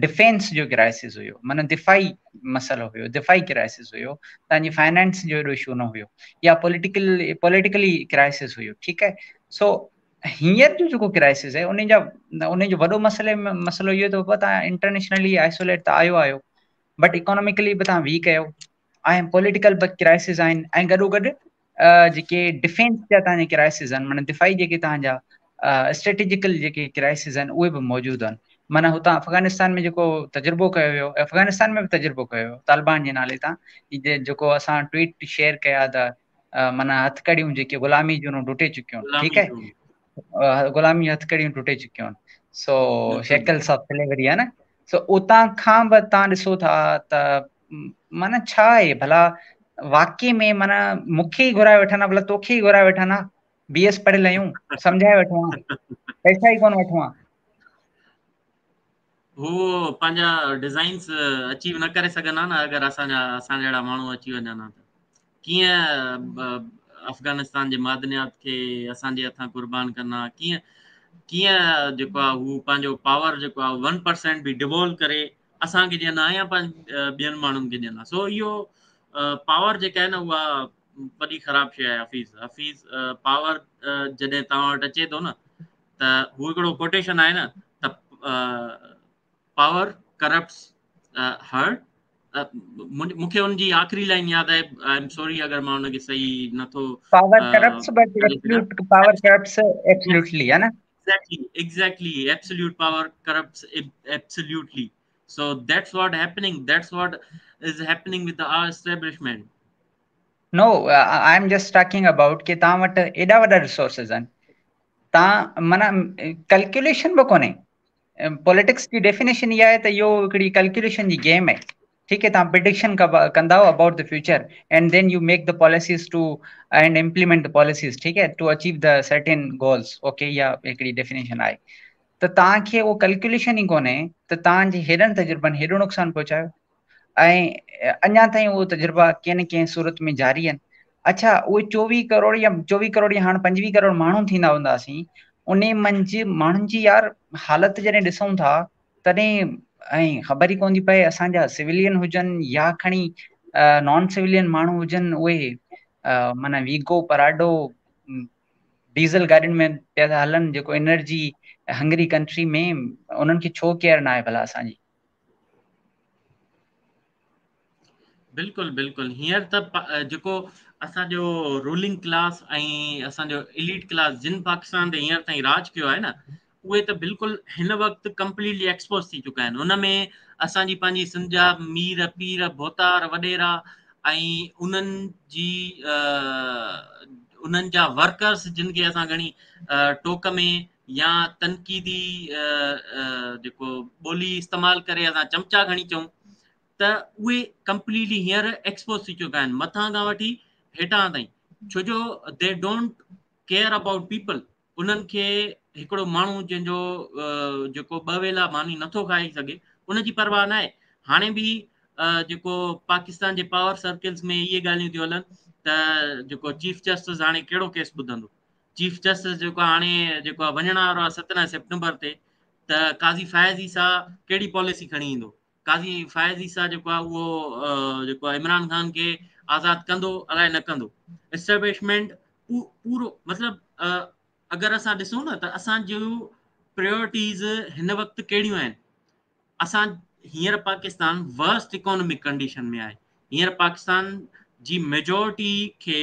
ڊفينس جو ڪرائسس هيو معنيٰ دفاعي مسئلو هيو دفاعي ڪرائسس هيو توهان جي فائنانس جو ايڏو اشو نه هيو يا پوليٽيڪل پوليٽيڪلي ڪرائسس هيو ٺيڪ آهي سو هينئر جو جيڪو ڪرائسس آهي ان جا ان جو وڏو مسئلي مسئلو اهو ته توهان انٽرنيشنلي آئسوليٽ ته آيو آيو بٽ اڪاناميڪلي به توهان ويڪ آهيو ۽ پوليٽيڪل به ڪرائسس آهن ۽ گڏو گڏ جيڪي ڊفينس جا توهان جا ڪرائسز آهن معنيٰ دفاعي جيڪي توهان جا اسٽريٽجيڪل جيڪي ڪرائسز آهن اهي به موجود آهن معنيٰ هتان افغانستان ۾ جيڪو تجربو ڪيو ويو افغانستان ۾ به تجربو ڪيو ويو طالبان جي نالي تان جيڪو اسان ٽوئيٽ شيئر ڪيا ته معنيٰ هٿڪڙيون جيڪي غلامي جون ٽٽي چڪيون ٺيڪ آهي غلامي هٿڪڙيون ٽٽي چڪيون سو شيڪلس آف سليوري آهي نه سو اتان کان به توهان ڏسو ٿا ته معنيٰ ڇا آهي ڀلا واقعي ۾ معنيٰ مون کي ئي گهرائي وٺن ها ڀلا توکي ئي گهرائي وٺن ها بي ايس پڙهيل آهيون سمجهائي وٺون ها پئسا ئي ڪونه وٺون ها. هو پنهنجا ڊزائنس اچيو نه ڪري سگهن ها نه اگر اسان جا اسان جهڙا ماڻهو اچي وڃن ها ته ڪيئن افغانستان جي معدنيات کي اسان جي هٿان قربان ڪن ها ڪيئن ڪيئن جيڪو آهي هو پنهنجو پاور جيڪو آهي 1% به ڊيوالو ڪري اسان کي ڏين ها يا ٻين ماڻهن کي ڏين ها. سو اهو پاور جيڪا آهي نه اها وڏي خراب شيء آهي حفيظ. حفيظ پاور جڏهن توهان وٽ اچي ٿو نه ته هو هڪڙو ڪوٽيشن آهي نه ته پاور ڪرپٽس هرٽ. مون کي ان جي آخري لائن ياد آهي، I am sorry اگر مان ان کي صحيح نٿو power corrupts but absolute power corrupts absolutely آهي نه. Exactly, exactly. Absolute power corrupts absolutely. So that's what happening. That's what is happening with the our establishment. No, I am just talking about ڪي توهان وٽ ايڏا وڏا ريسورسز آهن توهان معنيٰ ڪلڪيوليشن به ڪونهي پوليٽڪس جي ڊيفينيشن اها آهي ته اهو هڪڙي ڪلڪيوليشن جي گيم آهي ٺيڪ آهي توهان پريڊڪشن ڪندا آهيو about the future and then you make the policies to and implement the policies ٺيڪ آهي to achieve the certain goals okay اها هڪڙي ڊيفينيشن آهي ته توهان کي اهو ڪلڪيوليشن ئي ڪونهي ته توهان جي هيڏن تجربن هيڏو نقصان پهچايو ۽ اڃا تائين اهو تجربا ڪنهن نه ڪنهن صورت ۾ جاري آهن اڇا اهي 24 ڪروڙ يا 24 ڪروڙ يا هاڻ 25 ڪروڙ ماڻهو ٿيندا هونداسين انهي منجهه ماڻهن جي يار حالت جڏهن ڏسون ٿا تڏهن ۽ خبر ئي ڪون ٿي پئي اسان جا سويلين هجن يا کڻي نان سويلين ماڻهو هجن اهي معنيٰ ويگو پراڊو ڊيزل گاڏين ۾ پيا ٿا هلن جيڪو انرجي هنگري ڪنٽري ۾ انهن کي ڇو ڪيئر نه آهي ڀلا اسان جي. بلڪل بلڪل هينئر ته جيڪو اسان جو رولنگ ڪلاس ۽ اسان جو اليٽ ڪلاس جن پاڪستان تي هينئر تائين راڄ ڪيو آهي نه اهي ته بلڪل هن وقت ڪمپليٽلي ايڪسپوز ٿي چڪا آهن ان ۾ اسان جي پنهنجي سنڌ جا مير پير ڀوتار وڏيرا ۽ انهن جي انهن جا ورڪرس جن کي اسان گهڻي ٽوڪ ۾ يا تنقيدي جيڪو ٻولي استعمال ڪري اسان چمچا کڻي چئون ته اهي ڪمپليٽلي هينئر ايڪسپوز ٿي چڪا آهن مٿان کان وٺي هيٺان تائين ڇو جو they don't care about people انهن کي هڪڙو ماڻهو جنهن جو جيڪو ٻه ويلا ماني نٿو کائي سگهي ان جي پرواهه ناهي هاڻي به جيڪو پاڪستان جي پاور سرڪلز ۾ اهي ڳالهيون ٿيون هلن ته جيڪو چيف جسٽس هاڻي ڪهڙو ڪيس ٻڌندو چيف جسٽس جيڪو هاڻي جيڪو وڃڻ وارو آهي 17 سيپٽمبر تي ته قاضي فائز عيسيٰ ڪهڙي پاليسي کڻي ايندو قاضي فائز عيسيٰ جيڪو آهي اهو جيڪو آهي عمران خان کي آزاد ڪندو الائي نه ڪندو اسٽيبلشمينٽ پورو مطلب اگر اسان ڏسون نه ته اسان جون پريورٽيز هن وقت ڪهڙيون آهن اسان هينئر پاڪستان ورسٽ اڪانومڪ ڪنڊيشن ۾ آهي هينئر پاڪستان جي ميجورٽي کي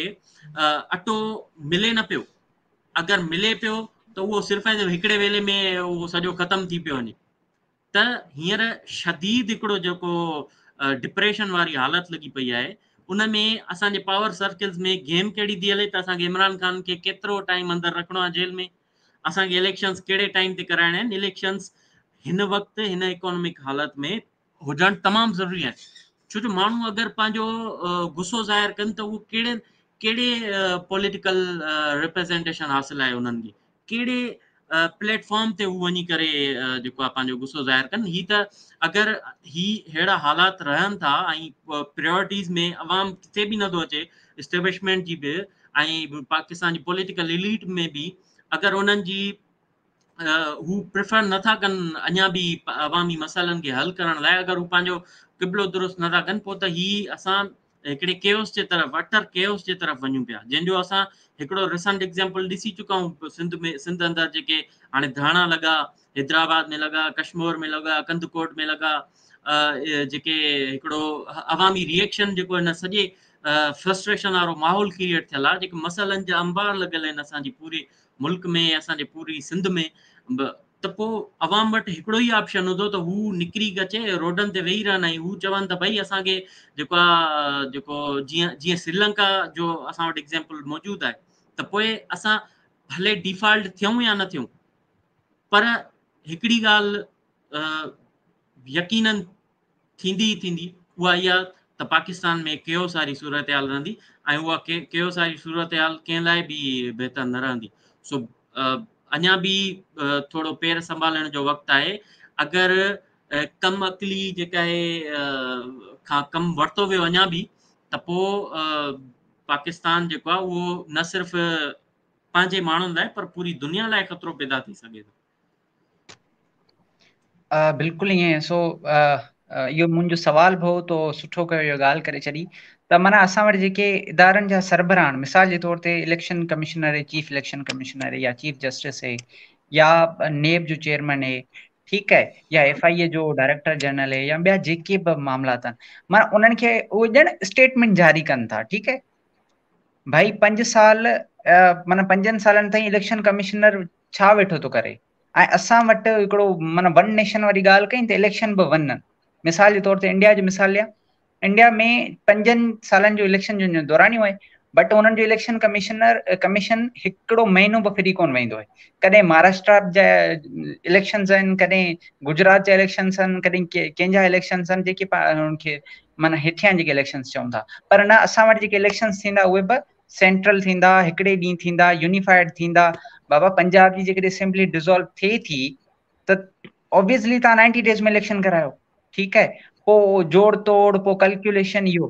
اٽو ملي نه پيو اگر ملي پيو ته اهو صرف ۽ صرف هڪڙي ويلي ۾ اهو سڄو ختم ٿي پيو وڃي. ته هينئر شديد هڪڙو جيڪو ڊپريشن واري حالت لڳي پئي آهي ان ۾ اسان جي پاور سرڪلز ۾ گيم ڪهڙي ٿي هلي ته اسان کي عمران خان کي ڪيترو ٽائيم اندر رکڻو آهي جيل ۾ اسان کي اليڪشنز ڪهڙي ٽائيم تي ڪرائڻا آهن اليڪشنز هن وقت هن اڪانومڪ حالت ۾ هجڻ تمام ضروري آهن ڇو جو ماڻهو اگر پنهنجو غصو ظاهر ڪن ته اهو ڪهڙي ڪهڙي پوليٽيڪل ريپريزنٽيشن حاصل آهي انهن کي ڪهڙي پليٽ فارم تي هو وڃي ڪري جيڪو آهي پنهنجو غصو ظاهر ڪن هي ته اگر هي ههڙا حالات رهن ٿا ۽ پريورٽيز ۾ عوام ڪٿي به نٿو اچي اسٽيبلشمينٽ جي به ۽ پاڪستان جي پوليٽيڪل اليٽ ۾ به اگر انهن جي هو پريفر نٿا ڪن اڃا به عوامي مسئلن کي حل ڪرڻ لاء اگر هو پنهنجو قبلو درست نٿا ڪن پوء ته هي اسان هڪڙي ڪيوس جي طرف اٽر ڪيوس جي طرف وڃون پيا جنهن جو اسان هڪڙو ريسنٽ ايگزامپل ڏسي چڪا آهيون سنڌ ۾ سنڌ اندر جيڪي هاڻي ڌرڻا لڳا حيدرآباد ۾ لڳا ڪشمور ۾ لڳا ڪنڌڪوٽ ۾ لڳا جيڪي هڪڙو عوامي ريئيڪشن جيڪو هن سڄي فرسٽريشن وارو ماحول ڪريئيٽ ٿيل آهي جيڪي مسئلن جا انبار لڳل آهن اسان جي پوري ملڪ ۾ اسان جي پوري سنڌ ۾ ته پوء عوام وٽ هڪڙو ئي آپشن هوندو ته هو نڪري اچي روڊن تي ويهي رهن ۽ هو چون ته ڀئي اسان کي جيڪو آ جيڪو جيئن جيئن سريلنڪا جو اسان وٽ ايگزامپل موجود آهي ته پوء اسان ڀلي ڊيفالٽ ٿيون يا نه ٿيون پر هڪڙي ڳالهه يقينن ٿيندي ئي ٿيندي اها اها ته پاڪستان ۾ ڪيوس واري صورتحال رهندي ۽ اها ڪيوس واري صورتحال ڪنهن لاء به بهتر نه رهندي سو اڃا به ٿورو پير سنڀالڻ جو وقت آهي اگر ڪم عقلي جيڪا آهي کان ڪم ورتو ويو اڃا به ته پوء پاڪستان جيڪو آهي اهو نه صرف پنهنجي ماڻهن لاء پر پوري دنيا لاء خطرو پيدا ٿي سگهي ٿو. بلڪل ائين سو اهو منهنجو سوال به هو تو سٺو ڪيو اهو ڳالهه ڪري ڇڏي ته معنيٰ اسان وٽ جيڪي ادارن جا سربراهه آهن مثال جي طور تي election commissioner chief election commissioner يا چيف جسٽس هي يا نيب جو چيئرمين هي ٺيڪ آهي يا ايف I اي جو ڊائريڪٽر جنرل هي يا ٻيا جيڪي به معاملات آهن معنيٰ انهن کي اهي ڄڻ اسٽيٽمينٽ جاري ڪن ٿا ٺيڪ آهي ڀائي پنج سال معنيٰ پنجن سالن تائين اليڪشن ڪمشنر ڇا ويٺو ٿو ڪري ۽ اسان وٽ هڪڙو معنيٰ ون نيشن واري ڳالهه ڪئي ته اليڪشن به ون مثال جي طور تي انڊيا جو مثال ڏيان انڊيا ۾ پنجن سالن جو اليڪشن جو دورانيو آهي بٽ انهن جو اليڪشن ڪمشنر ڪميشن هڪڙو مهينو به فري ڪون ويندو آهي ڪڏهن مهاراشٽرا جا اليڪشنز آهن ڪڏهن گجرات جا اليڪشنز آهن ڪڏهن ڪنهن جا اليڪشنز آهن جيڪي انهن کي معنيٰ هيٺيان جيڪي اليڪشنز چون ٿا پر نه اسان وٽ جيڪي اليڪشنز ٿيندا اهي به سينٽرل ٿيندا هڪڙي ڏينهن ٿيندا يونيفائيڊ ٿيندا بابا پنجاب جي جيڪڏهن اسيمبلي ڊزالو ٿئي ٿي ته آبويسلي تان 90 ڊيز ۾ اليڪشن ڪرايو ٺيڪ آهي پو جوڙ توڙ پو ڪلڪيوليشن اهو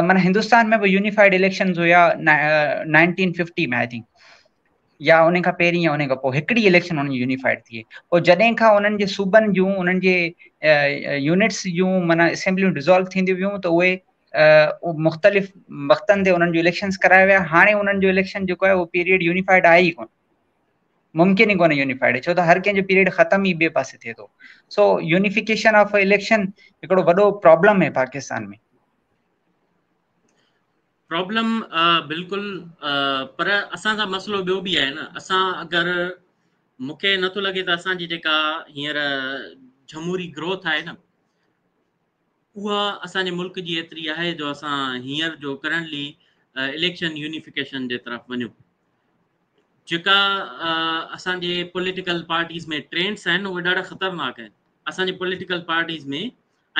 معنيٰ هندستان ۾ به يونيفائيڊ اليڪشنز هيا 1950 ۾ I think يا ان کان پهرين يا ان کان پوء هڪڙي اليڪشن انهن جي يونيفائيڊ ٿي پوء جڏهن کان انهن جي صوبن جون انهن جي يونٽس جون معنيٰ اسيمبليون ڊزالو ٿينديون ويون ته اهي مختلف وقتن تي انهن جو اليڪشنز ڪرايا ويا هاڻي انهن جو اليڪشن جيڪو آهي اهو پيريڊ يونيفائيڊ آهي ئي ڪونه ممڪن ئي ڪونهي يونيفائيڊ ڇو ته هر ڪنهن جو پيريڊ ختم ئي ٻئي پاسي ٿئي ٿو سو يونيفڪيشن آف اليڪشن هڪڙو وڏو پرابلم آهي پاڪستان ۾ پرابلم بلڪل پر اسان سان مسئلو ٻيو به آهي نه اسان اگر مونکي نٿو لڳي ته اسان جي جيڪا هينئر جمهوري گروٿ آهي نه اها اسان جي ملڪ جي ايتري آهي جو اسان هينئر جو ڪرنٽلي اليڪشن يونيفڪيشن جي طرف وڃون جيڪا اسان جي پوليٽيڪل پارٽيز ۾ ٽرينڊس آهن اهي ڏاڍا خطرناڪ آهن اسان جي پوليٽيڪل پارٽيز ۾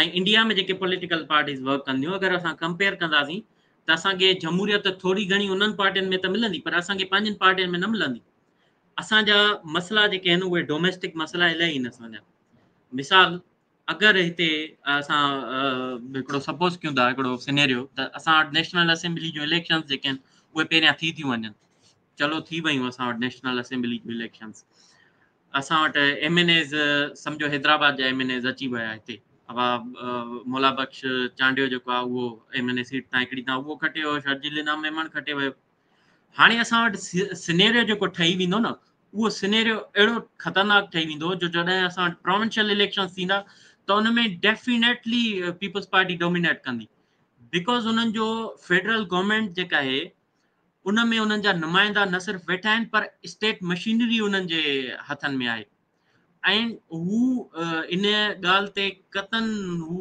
۽ انڊيا ۾ جيڪي پوليٽيڪل پارٽيز ورڪ ڪنديون اگر اسان ڪمپيئر ڪنداسين ته اسان کي جمهوريت ٿوري گهڻي انهن پارٽين ۾ ته ملندي پر اسان کي پنهنجن پارٽين ۾ نه ملندي اسان جا مسئلا جيڪي آهن اهي ڊوميسٽڪ مسئلا الاهي آهن اسان جا مثال اگر هتي اسان هڪڙو سپوز ڪيون ٿا هڪڙو سينيريو ته اسان وٽ نيشنل اسيمبلي جون اليڪشنز جيڪي آهن اهي پهريان ٿي ٿيون وڃن چلو ٿي ويون اسان وٽ نيشنل اسيمبلي جون اليڪشنز اسان وٽ ايم اين ايز سمجهو حيدرآباد جا ايم اين ايز اچي ويا هتي ابا مولا بخش چانڊيو جيڪو آهي اهو ايم اين اي سيٽ تان هڪڙي تان اهو کٽي ويو شرجيل انعام ميمڻ کٽي ويو هاڻي اسان وٽ سينيريو جيڪو ٺهي ويندو نه اهو سينيريو اهڙو خطرناڪ ٺهي ويندو جو جڏهن اسان وٽ پروونشل اليڪشنز ٿيندا ته ان ۾ ڊيفينيٽلي پيپلز پارٽي ڊومينيٽ ڪندي because انهن جو فيڊرل گورنمينٽ جيڪا آهي ان ۾ انهن جا نمائندا نه صرف ويٺا آهن پر اسٽيٽ مشينري انهن جي هٿن ۾ آهي. ۽ هو ان ڳالهه تي قطعن هو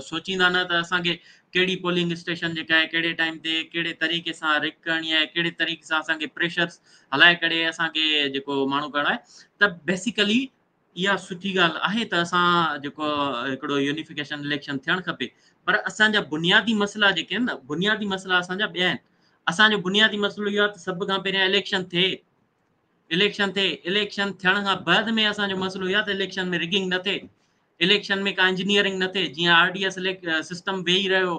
سوچيندا نه ته اسان کي ڪهڙي پولنگ اسٽيشن جيڪا آهي ڪهڙي ٽائيم تي ڪهڙي طريقي سان رڪ ڪرڻي آهي، ڪهڙي طريقي سان اسان کي پريشرس هلائي ڪري اسان کي جيڪو ماڻهو ڪرڻو آهي. ته بيسيڪلي اها سٺي ڳالهه آهي ته اسان جيڪو هڪڙو يونيفڪيشن اليڪشن ٿيڻ کپي، پر اسان جا بنيادي مسئلا جيڪي آهن نه، بنيادي مسئلا اسان جا ٻيا آهن. اسان جو بنيادي مسئلو اهو آهي ته سڀ کان پهريان اليڪشن ٿئي، اليڪشن ٿئي، اليڪشن ٿيڻ کان بعد ۾ اسان جو مسئلو اهو آهي ته اليڪشن ۾ رگنگ نه ٿئي، اليڪشن ۾ ڪا انجنيئرنگ نه ٿئي، جيئن آر ڊي ايس سسٽم ويهي رهيو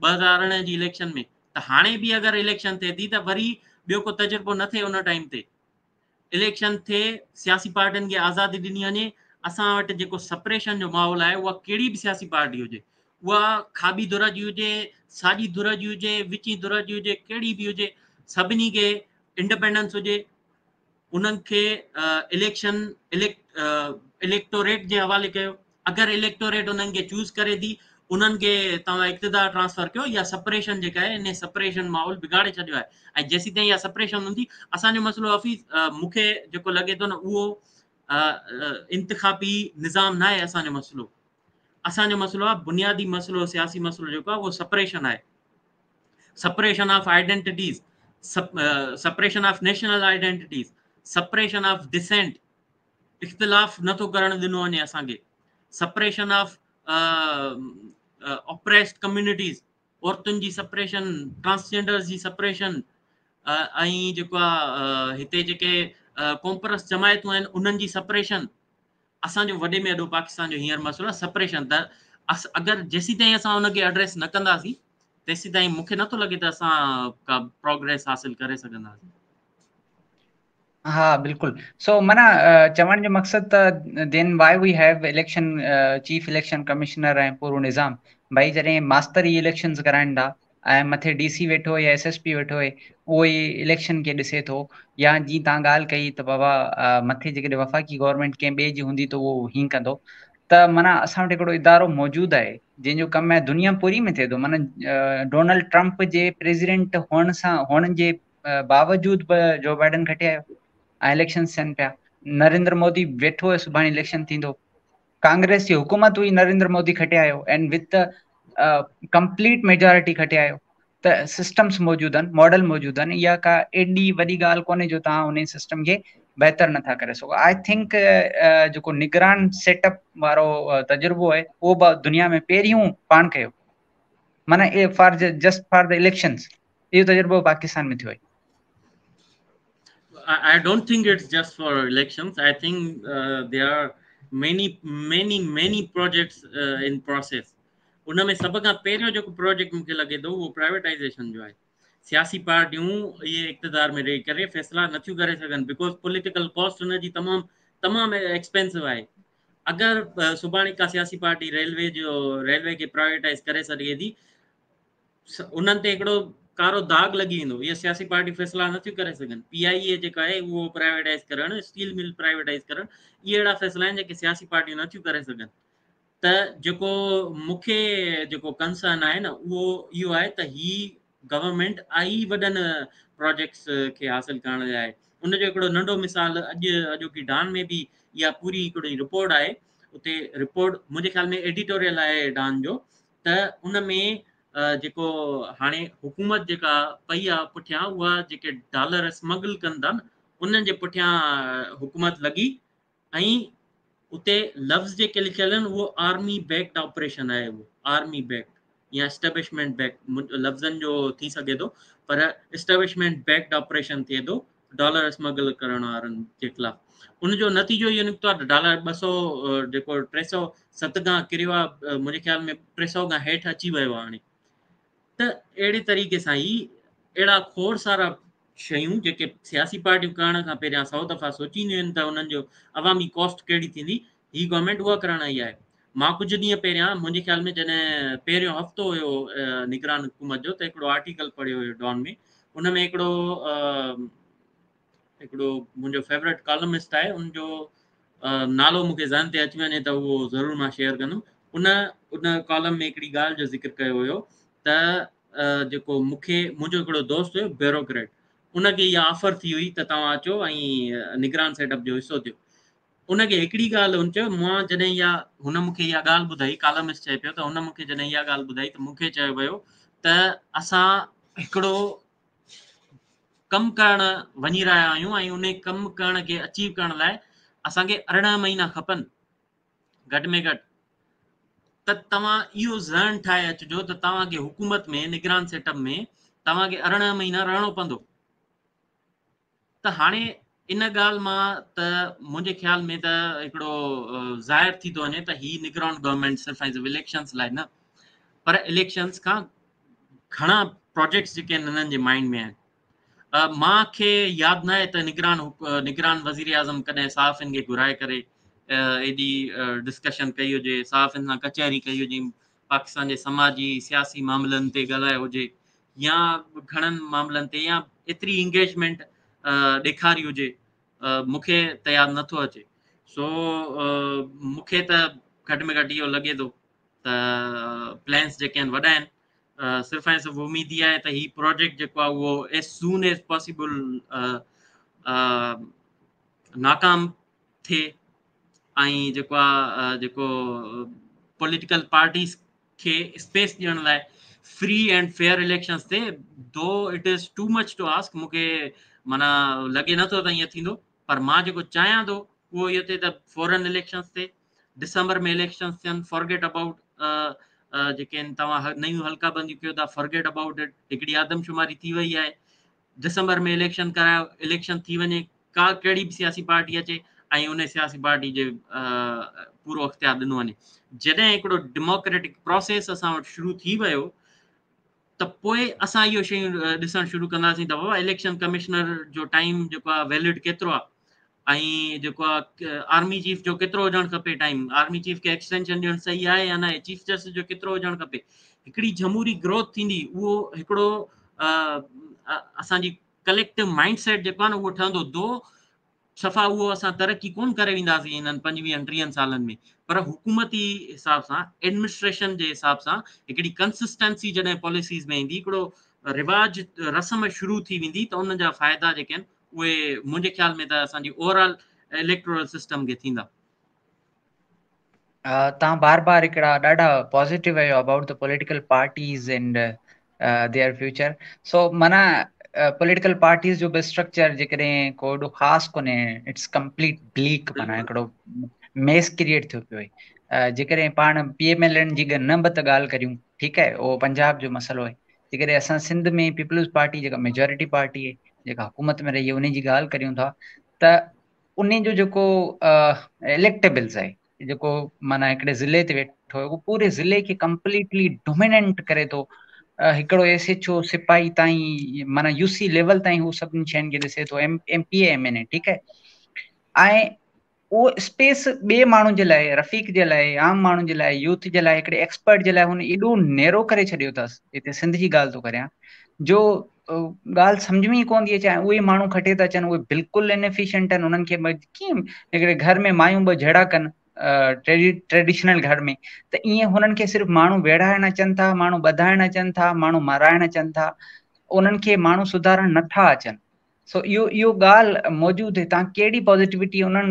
2018 جي اليڪشن ۾، ته هاڻي به اگر اليڪشن ٿئي ٿي ته وري ٻيو ڪو تجربو نه ٿئي، ان ٽائيم تي اليڪشن ٿئي، سياسي پارٽين کي آزادي ڏني وڃي. اسان وٽ جيڪو سپريشن جو ماحول آهي، اها ڪهڙي به سياسي پارٽي هجي، اها کاٻي ڌر جي هجي، ساڄي ڌر جي هجي، وچين ڌر جي هجي، ڪهڙي به هجي، سڀني کي انڊيپينڊنس هجي، انهن کي اليڪشن اليڪٽوريٽ جي حوالي ڪيو. اگر اليڪٽوريٽ انهن کي چوز ڪري ٿي، انهن کي توهان اقتدار ٽرانسفر ڪيو. يا سپريشن جيڪا آهي، ان سپريشن ماحول بگاڙي ڇڏيو آهي ۽ جيسين تائين اها سپريشن هوندي، اسان جو مسئلو حفيظ مون کي جيڪو لڳي ٿو نه، اهو انتخابي نظام نه آهي اسان جو مسئلو. اسان جو مسئلو آهي، بنيادي مسئلو، سياسي مسئلو جيڪو آهي، اهو سپريشن آهي، separation of identities, separation of national identities, separation of dissent، اختلاف نٿو ڪرڻ ڏنو وڃي اسان کي، سپريشن آف اپريسڊ ڪميونٽيز، عورتن جي سپريشن، ٽرانسجينڊرز جي سپريشن ۽ جيڪو آهي هتي جيڪي قومپرست جماعتون آهن، انهن جي سپريشن. اسان جو وڏي ۾ وڏو پاڪستان جو هينئر مسئلو آهي سپريشن، ته اگر جيسين تائين اسان ان کي ايڊريس نه ڪنداسين، تيسين تائين مون کي نٿو لڳي ته اسان ڪا پروگريس حاصل ڪري سگهنداسين. ها بلڪل، سو معنيٰ چوڻ جو مقصد ته then why we have election, chief election commissioner ۽ پورو نظام؟ ڀائي جڏهن ماستر ئي اليڪشنز ڪرائن ٿا ۽ مٿي ڊي سي ويٺو يا ايس ايس پي ويٺو آهي، اهو ئي اليڪشن کي ڏسي ٿو، يا جيئن توهان ڳالهه ڪئي ته بابا مٿي جيڪڏهن وفاقي گورنمينٽ ڪنهن ٻئي جي هوندي ته اهو هيئن ڪندو، ته معنيٰ اسان وٽ هڪڙو ادارو موجود آهي جنهن جو ڪم آهي، دنيا پوري ۾ ٿئي ٿو، معنيٰ ڊونلڊ ٽرمپ جي پريزيڊنٽ هئڻ سان هئڻ جي باوجود به جو بائيڊن کٽي آيو ۽ اليڪشن ٿين پيا. نريندر مودي ويٺو آهي، سڀاڻي اليڪشن ٿيندو. ڪانگريس جي حڪومت هئي، نريندر مودي کٽي آيو اينڊ وٿ ڪمپليٽ ميجارٽي کٽي آيو. ته سسٽمس موجود آهن، ماڊل موجود آهن، اها ڪا ايڏي وڏي ڳالهه ڪونهي جو توهان ان سسٽم کي بهتر نٿا ڪري سگهو. I think جيڪو نگران سيٽ اپ وارو تجربو آهي، اهو به دنيا ۾ پهريون پاڻ ڪيو، معنيٰ for just for the elections, اهو تجربو پاڪستان ۾ ٿيو آهي. I don't think it's just for elections. I think there are many, many, many projects in process. ان ۾ سڀ کان پهريون جيڪو پروجيڪٽ مون کي لڳي ٿو، اهو پرائيويٽائيزيشن جو آهي. سياسي پارٽيون اهي اقتدار ۾ رهي ڪري فيصلا نٿيون ڪري سگهن، because political cost ان جي تمام تمام ايڪسپينسو آهي. اگر سڀاڻي ڪا سياسي پارٽي ريلوي جو ريلوي کي پرائيويٽائز ڪري سگهي ٿي، انهن تي هڪڙو ڪارو داغ لڳي ويندو. اهي سياسي پارٽيون فيصلا نٿيون ڪري سگهن. پي آء اي جيڪا آهي، اهو پرائيويٽائز ڪرڻ، اسٽيل مل پرائيويٽائز ڪرڻ، اهي اهڙا فيصلا آهن جيڪي سياسي پارٽيون نٿيون ڪري سگهن. ته جيڪو مون کي جيڪو ڪنسرن آهي نه، اهو اهو آهي ته هي گورنمينٽ آئي وڏن پروجيڪٽس کي حاصل ڪرڻ لاء. ان جو هڪڙو ننڍو مثال، اڄ اڄوڪي ڊان ۾ به اها پوري هڪڙي رپورٽ آهي. اتي رپورٽ منهنجي خيال ۾ ايڊيٽوريل آهي ڊان جو، ته ان ۾ جيڪو هاڻي حڪومت جيڪا پئي آ پٺيان، اها جيڪي ڊالر اسمگل ڪن ٿا نه، انهن جي پٺيان حڪومت لڳي ۽ اتي لفظ جيڪي لکيل آهن، اهو آرمي بيڪڊ آپريشن آهي. اهو آرمي بيڪڊ يا اسٽيبلشمينٽ بيڪ لفظن جو ٿي سگهي ٿو، پر اسٽيبلشمينٽ بيڪڊ آپريشن ٿئي ٿو ڊالر اسمگل ڪرڻ وارن جي خلاف. ان جو نتيجو اهو نڪتو آهي ته ڊالر 200 جيڪو 307 کان ڪريو آهي، منهنجي خيال ۾ 300 کان هيٺ اچي ويو آهي هاڻي. ته اهڙي طريقي سان ئي اهڙا کوڙ سارا شيون جيڪي سياسي پارٽيون ڪرڻ کان پهريان 100 دفعا سوچينديون آهن ته انهن جو عوامي ڪاسٽ ڪهڙي ٿيندي، هي گورنمينٽ اها ڪرڻ آئي آهي. مان ڪجهه ڏينهن پهريان، منهنجي خيال ۾ جڏهن پهريون هفتو هيو نگران حڪومت جو، ته هڪڙو آرٽيڪل پڙهيو هيو ڊان ۾. ان ۾ هڪڙو منهنجو فيورٽ ڪالمسٽ آهي، ان جو نالو مون کي ذهن تي اچي وڃي ته اهو ضرور مان شيئر ڪندم، ان ان ڪالم ۾ هڪڙي ڳالهه جو ذڪر ڪيو هيو ته جيڪو مون کي منهنجو هڪڙو دوست هيو بيوروڪريٽ، ان کي اها آفر ٿي هئي ته توهان اچو ۽ نگران سيٽ اپ جو حصو ٿيو. ان کي هڪڙي ڳالهه هن چيو، مان جڏهن اها هن مون کي اها ڳالهه ٻڌائي، ڪالمسٽ چئي پيو ته هن مون کي جڏهن اها ڳالهه ٻڌائي ته مون کي چيو ويو ته اسان هڪڙو ڪم ڪرڻ وڃي رهيا آهيون ۽ ان ڪم ڪرڻ کي اچيو ڪرڻ لاء اسان کي 18 مهينا کپن گهٽ ۾ گهٽ، ته توهان اهو ذهن ٺاهي اچجو ته توهان کي حڪومت ۾ نگران سيٽ اپ ۾ توهان کي 18 مهينا رهڻو پوندو. ته هاڻي ان ڳالهه مان ته منهنجي خيال ۾ ته هڪڙو ظاهر ٿي ٿو وڃي ته هي نگران گورنمينٽ صرف ۽ صرف اليڪشنز لاء نه پر اليڪشنز کان گهڻا پروجيڪٽس جيڪي آهن هنن جي مائنڊ ۾ آهن. مان کي ياد نه آهي ته نگران وزير اعظم ڪڏهن صحافين کي گهرائي ڪري ايڏي ڊسڪشن ڪئي هجي، صحافين سان ڪچهري ڪئي هجي، پاڪستان جي سماجي سياسي معاملن تي ڳالهايو هجي يا گهڻن معاملن تي يا ايتري انگيجمينٽ ڏيکاري هجي، مون کي ته ياد نٿو اچي. سو مون کي ته گهٽ ۾ گهٽ اهو لڳي ٿو ته پلانس جيڪي آهن وڏا آهن. صرف ۽ صرف اميد اها آهي ته هي پروجيڪٽ جيڪو آهي اهو ايز سون ايز پاسيبل ناڪام ٿئي ۽ جيڪو آهي جيڪو پوليٽيڪل پارٽيز کي اسپيس ڏيڻ لاء فري اينڊ فيئر اليڪشنز تي، though it is too much to ask, مون کي معنيٰ لڳي نٿو ته ائين ٿيندو، پر مان جيڪو چاهيان ٿو اهو اهو ٿئي ته فورن اليڪشنز تي ڊسمبر ۾ اليڪشنز ٿين، فارگيٽ ابائوٽ جيڪي آهن توهان نيون حلقا بنديون ڪيو ٿا، فارگيٽ ابائوٽ it, هڪڙي آدمشماري ٿي وئي آهي، ڊسمبر ۾ اليڪشن ڪرايو، اليڪشن ٿي وڃي، ڪا ڪهڙي به سياسي پارٽي اچي ۽ ان سياسي پارٽي جي پورو اختيار ڏنو وڃي. جڏهن هڪڙو ڊيموڪريٽڪ پروسيس اسان وٽ شروع ٿي ويو ته پوء اسان اهو شيون ڏسڻ شروع ڪنداسين ته بابا اليڪشن ڪمشنر جو ٽائيم جيڪو آهي ويلڊ ڪيترو آهي ۽ جيڪو آهي آرمي چيف جو ڪيترو هجڻ کپي ٽائيم، آرمي چيف کي ايڪسٽينشن ڏيڻ صحيح آهي يا نه، چيف جسٽس جو ڪيترو هجڻ کپي. هڪڙي جمهوري گروٿ ٿيندي، اهو هڪڙو اسان جي ڪليڪٽو مائنڊ سيٽ جيڪو آهي نه اهو ٺهندو. دو صفا اهو اسان ترقي ڪون ڪري وينداسين انهن 25 30 سالن ۾، پر حڪومتي حساب سان ايڊمنسٽريشن جي حساب سان هڪڙي ڪنسسٽنسي جڏهن پاليسيز ۾ ايندي، هڪڙو رواج رسم شروع ٿي ويندي ته ان جا فائدا جيڪي آهن اهي منهنجي خيال ۾ ته اسان جي اوور آل اليڪٽورل سسٽم کي ٿيندا. توهان بار بار هڪڙا ڏاڍا پازيٽو آهيو about the political parties and their future. So معنيٰ پوليٽيڪل پارٽيز جو به اسٽرڪچر جيڪڏهن ڪو ايڏو خاص ڪونهي، it's complete بليڪ، معنيٰ هڪڙو ميس ڪريئيٽ ٿيو پيو آهي. جيڪڏهن پاڻ پي ايم ايل اين جي نه به ته ڳالهه ڪريون، ٺيڪ آهي، اهو پنجاب جو مسئلو آهي. جيڪڏهن اسان سنڌ ۾ پيپلز پارٽي جيڪا ميجورٽي پارٽي آهي، جيڪا حڪومت ۾ رهي آهي، ان جي ڳالهه ڪريون ٿا ته انهي جو جيڪو اليڪٽيبلز آهي، جيڪو معنيٰ هڪڙي ضلعي تي ويٺو آهي، اهو پوري ضلعي کي ڪمپليٽلي ڊوميننٽ ڪري ٿو. هڪڙو ايس ايڇ او سپاهي تائين معنيٰ يو سي ليول تائين هو سڀني شين کي ڏسي ٿو، ايم پي اي ايم اين اي، ٺيڪ آهي. ۽ اهو اسپيس ٻئي ماڻهن جي لاء، رفيق جي لاء، عام ماڻهن جي لاء، يوٿ جي لاء، هڪڙي ايڪسپرٽ جي لاء هن ايڏو نيرو ڪري ڇڏيو اٿس. هتي سنڌ جي ڳالهه ٿو ڪريان، جو ڳالهه سمجهه ۾ ئي ڪونه ٿي اچي. ۽ اهي ماڻهو کٽي ٿا اچن، اهي بلڪل انفيشنٽ آهن. انهن کي ڪيئن هڪڙي گهر ۾ مايون ٻه جهيڙا ڪن ٽريڊيشنل گهر ۾، ته ائين هنن کي صرف ماڻهو ويڙهائڻ اچن ٿا، ماڻهو ٻڌائڻ اچن ٿا، ماڻهو مارائڻ اچن ٿا، انهن کي ماڻهو سڌارڻ نٿا اچن. سو اهو ڳالهه موجود آهي. توهان ڪهڙي پازيٽيوٽي انهن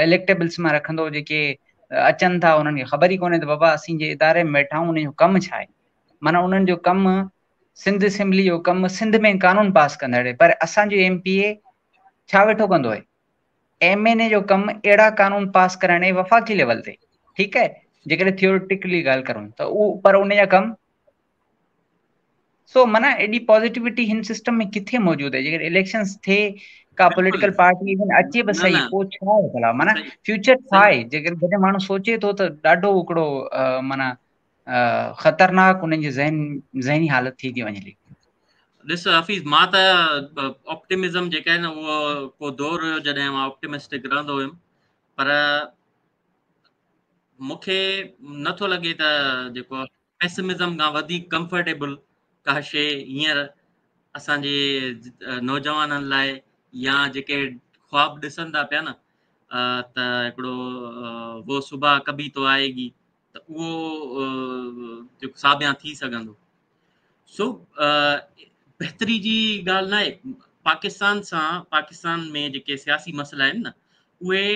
اليڪٽيبلس مان رکندو جيڪي اچن ٿا، انهن کي خبر ئي ڪونهي ته بابا اسين جي اداري ۾ ويٺا آهيون ان جو ڪم ڇا آهي. معنيٰ انهن جو ڪم سنڌ اسيمبلي جو ڪم سنڌ ۾ قانون پاس ڪندڙ آهي، پر اسان جو ايم پي اي ڇا ويٺو ڪندو آهي؟ ايم اين اي جو ڪم اهڙا قانون پاس ڪرائڻ آهي وفاقي ليول تي، ٺيڪ آهي، جيڪڏهن ٿيوريٽيڪلي ڳالهه ڪرون ته اهو، پر ان جا ڪم سو معنيٰ ايڏي پازيٽيوٽي هن سسٽم ۾ ڪٿي موجود آهي؟ جيڪڏهن اليڪشنز ٿئي، ڪا پوليٽيڪل پارٽي ايون اچي به صحيح، پوء ڇا آهي ڀلا؟ معنيٰ فيوچر ڇا آهي؟ جيڪڏهن جڏهن ماڻهو سوچي ٿو ته ڏاڍو هڪڙو معنيٰ خطرناڪ انهن جي ذهني حالت ٿي ٿي وڃي. ڏس حفيظ، مان ته آپٽمزم جيڪا آهي نه اهو ڪو دور هيو جڏهن مان آپٽمسٽڪ رهندو هيم، پر مون کي نٿو لڳي ته جيڪو پيسمزم کان وڌيڪ ڪمفرٽيبل ڪا شيء هينئر اسان جي نوجوانن لاء يا جيڪي خواب ڏسن ٿا پيا نه ته هڪڙو وہ صبح ڪڀي تو آئي گي، ته اهو جيڪو ساڀيان ٿي سگهندو. سو بهتري جي ڳالهه نه آهي. پاڪستان سان پاڪستان ۾ جيڪي سياسي مسئلا آهن نه، اهي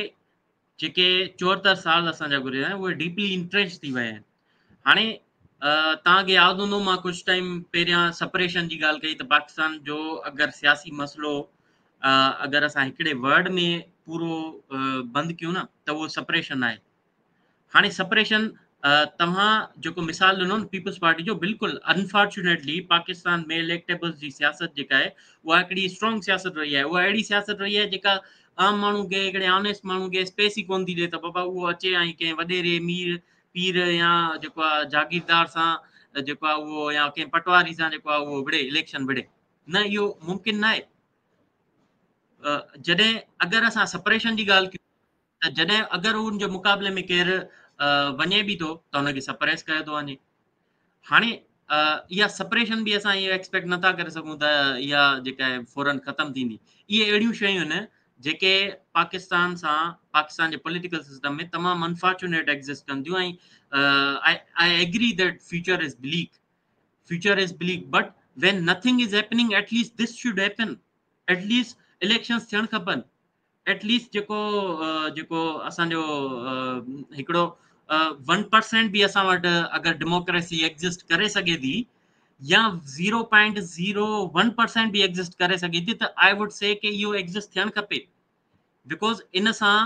جيڪي 74 سال اسان جا گذريا آهن اهي ڊيپلي انٽرينچ ٿي ويا آهن. هاڻي توهان کي ياد هوندو مان ڪجهه ٽائيم پهريان سپريشن جي ڳالهه ڪئي ته پاڪستان جو اگر سياسي مسئلو اگر اسان هڪڙي ورڊ ۾ پورو بند ڪيون نه ته اهو سپريشن آهي. هاڻي سپريشن توهان جيڪو مثال ڏنو نه پيپلز پارٽي جو، بلڪل انفارچونيٽلي پاڪستان ۾ اليڪٽيبلز جي سياست جيڪا آهي اها هڪڙي اسٽرانگ سياست رهي آهي. اها اهڙي سياست رهي آهي جيڪا عام ماڻهو کي، هڪڙي آنيسٽ ماڻهو کي اسپيس ئي ڪونه ٿي ڏئي ته بابا اهو اچي ۽ ڪنهن وڏيري، مير، پير يا جيڪو آهي جاگيردار سان جيڪو آهي اهو يا ڪنهن پٽواري سان جيڪو آهي اهو وڙهي، اليڪشن وڙهي. نه، اهو ممڪن نه آهي. جڏهن اگر اسان سپريشن جي ڳالهه ڪيون ته جڏهن اگر ان جي مقابلي ۾ ڪير وڃي به ٿو ته ان کي سپريس ڪيو ٿو وڃي. هاڻي اها سپريشن به اسان اهو ايڪسپيڪٽ نٿا ڪري سگهون ته اها جيڪا آهي فورن ختم ٿيندي. اهي اهڙيون شيون آهن جيڪي پاڪستان سان، پاڪستان جي پوليٽيڪل سسٽم ۾ تمام انفارچونيٽ ايگزسٽ ڪن ٿيون. ۽ I agree that future is bleak, future is bleak, but when nothing is happening at least this should happen. At least elections ٿيڻ کپن. ايٽ ليسٽ جيڪو اسان جو هڪڙو 1% به اسان وٽ اگر ڊيموڪريسي ايگزسٽ ڪري سگهي ٿي يا 0.01% به ايگزسٽ ڪري سگهي ٿي ته I would سي ڪي اهو ايگزسٽ ٿيڻ کپي، because ان سان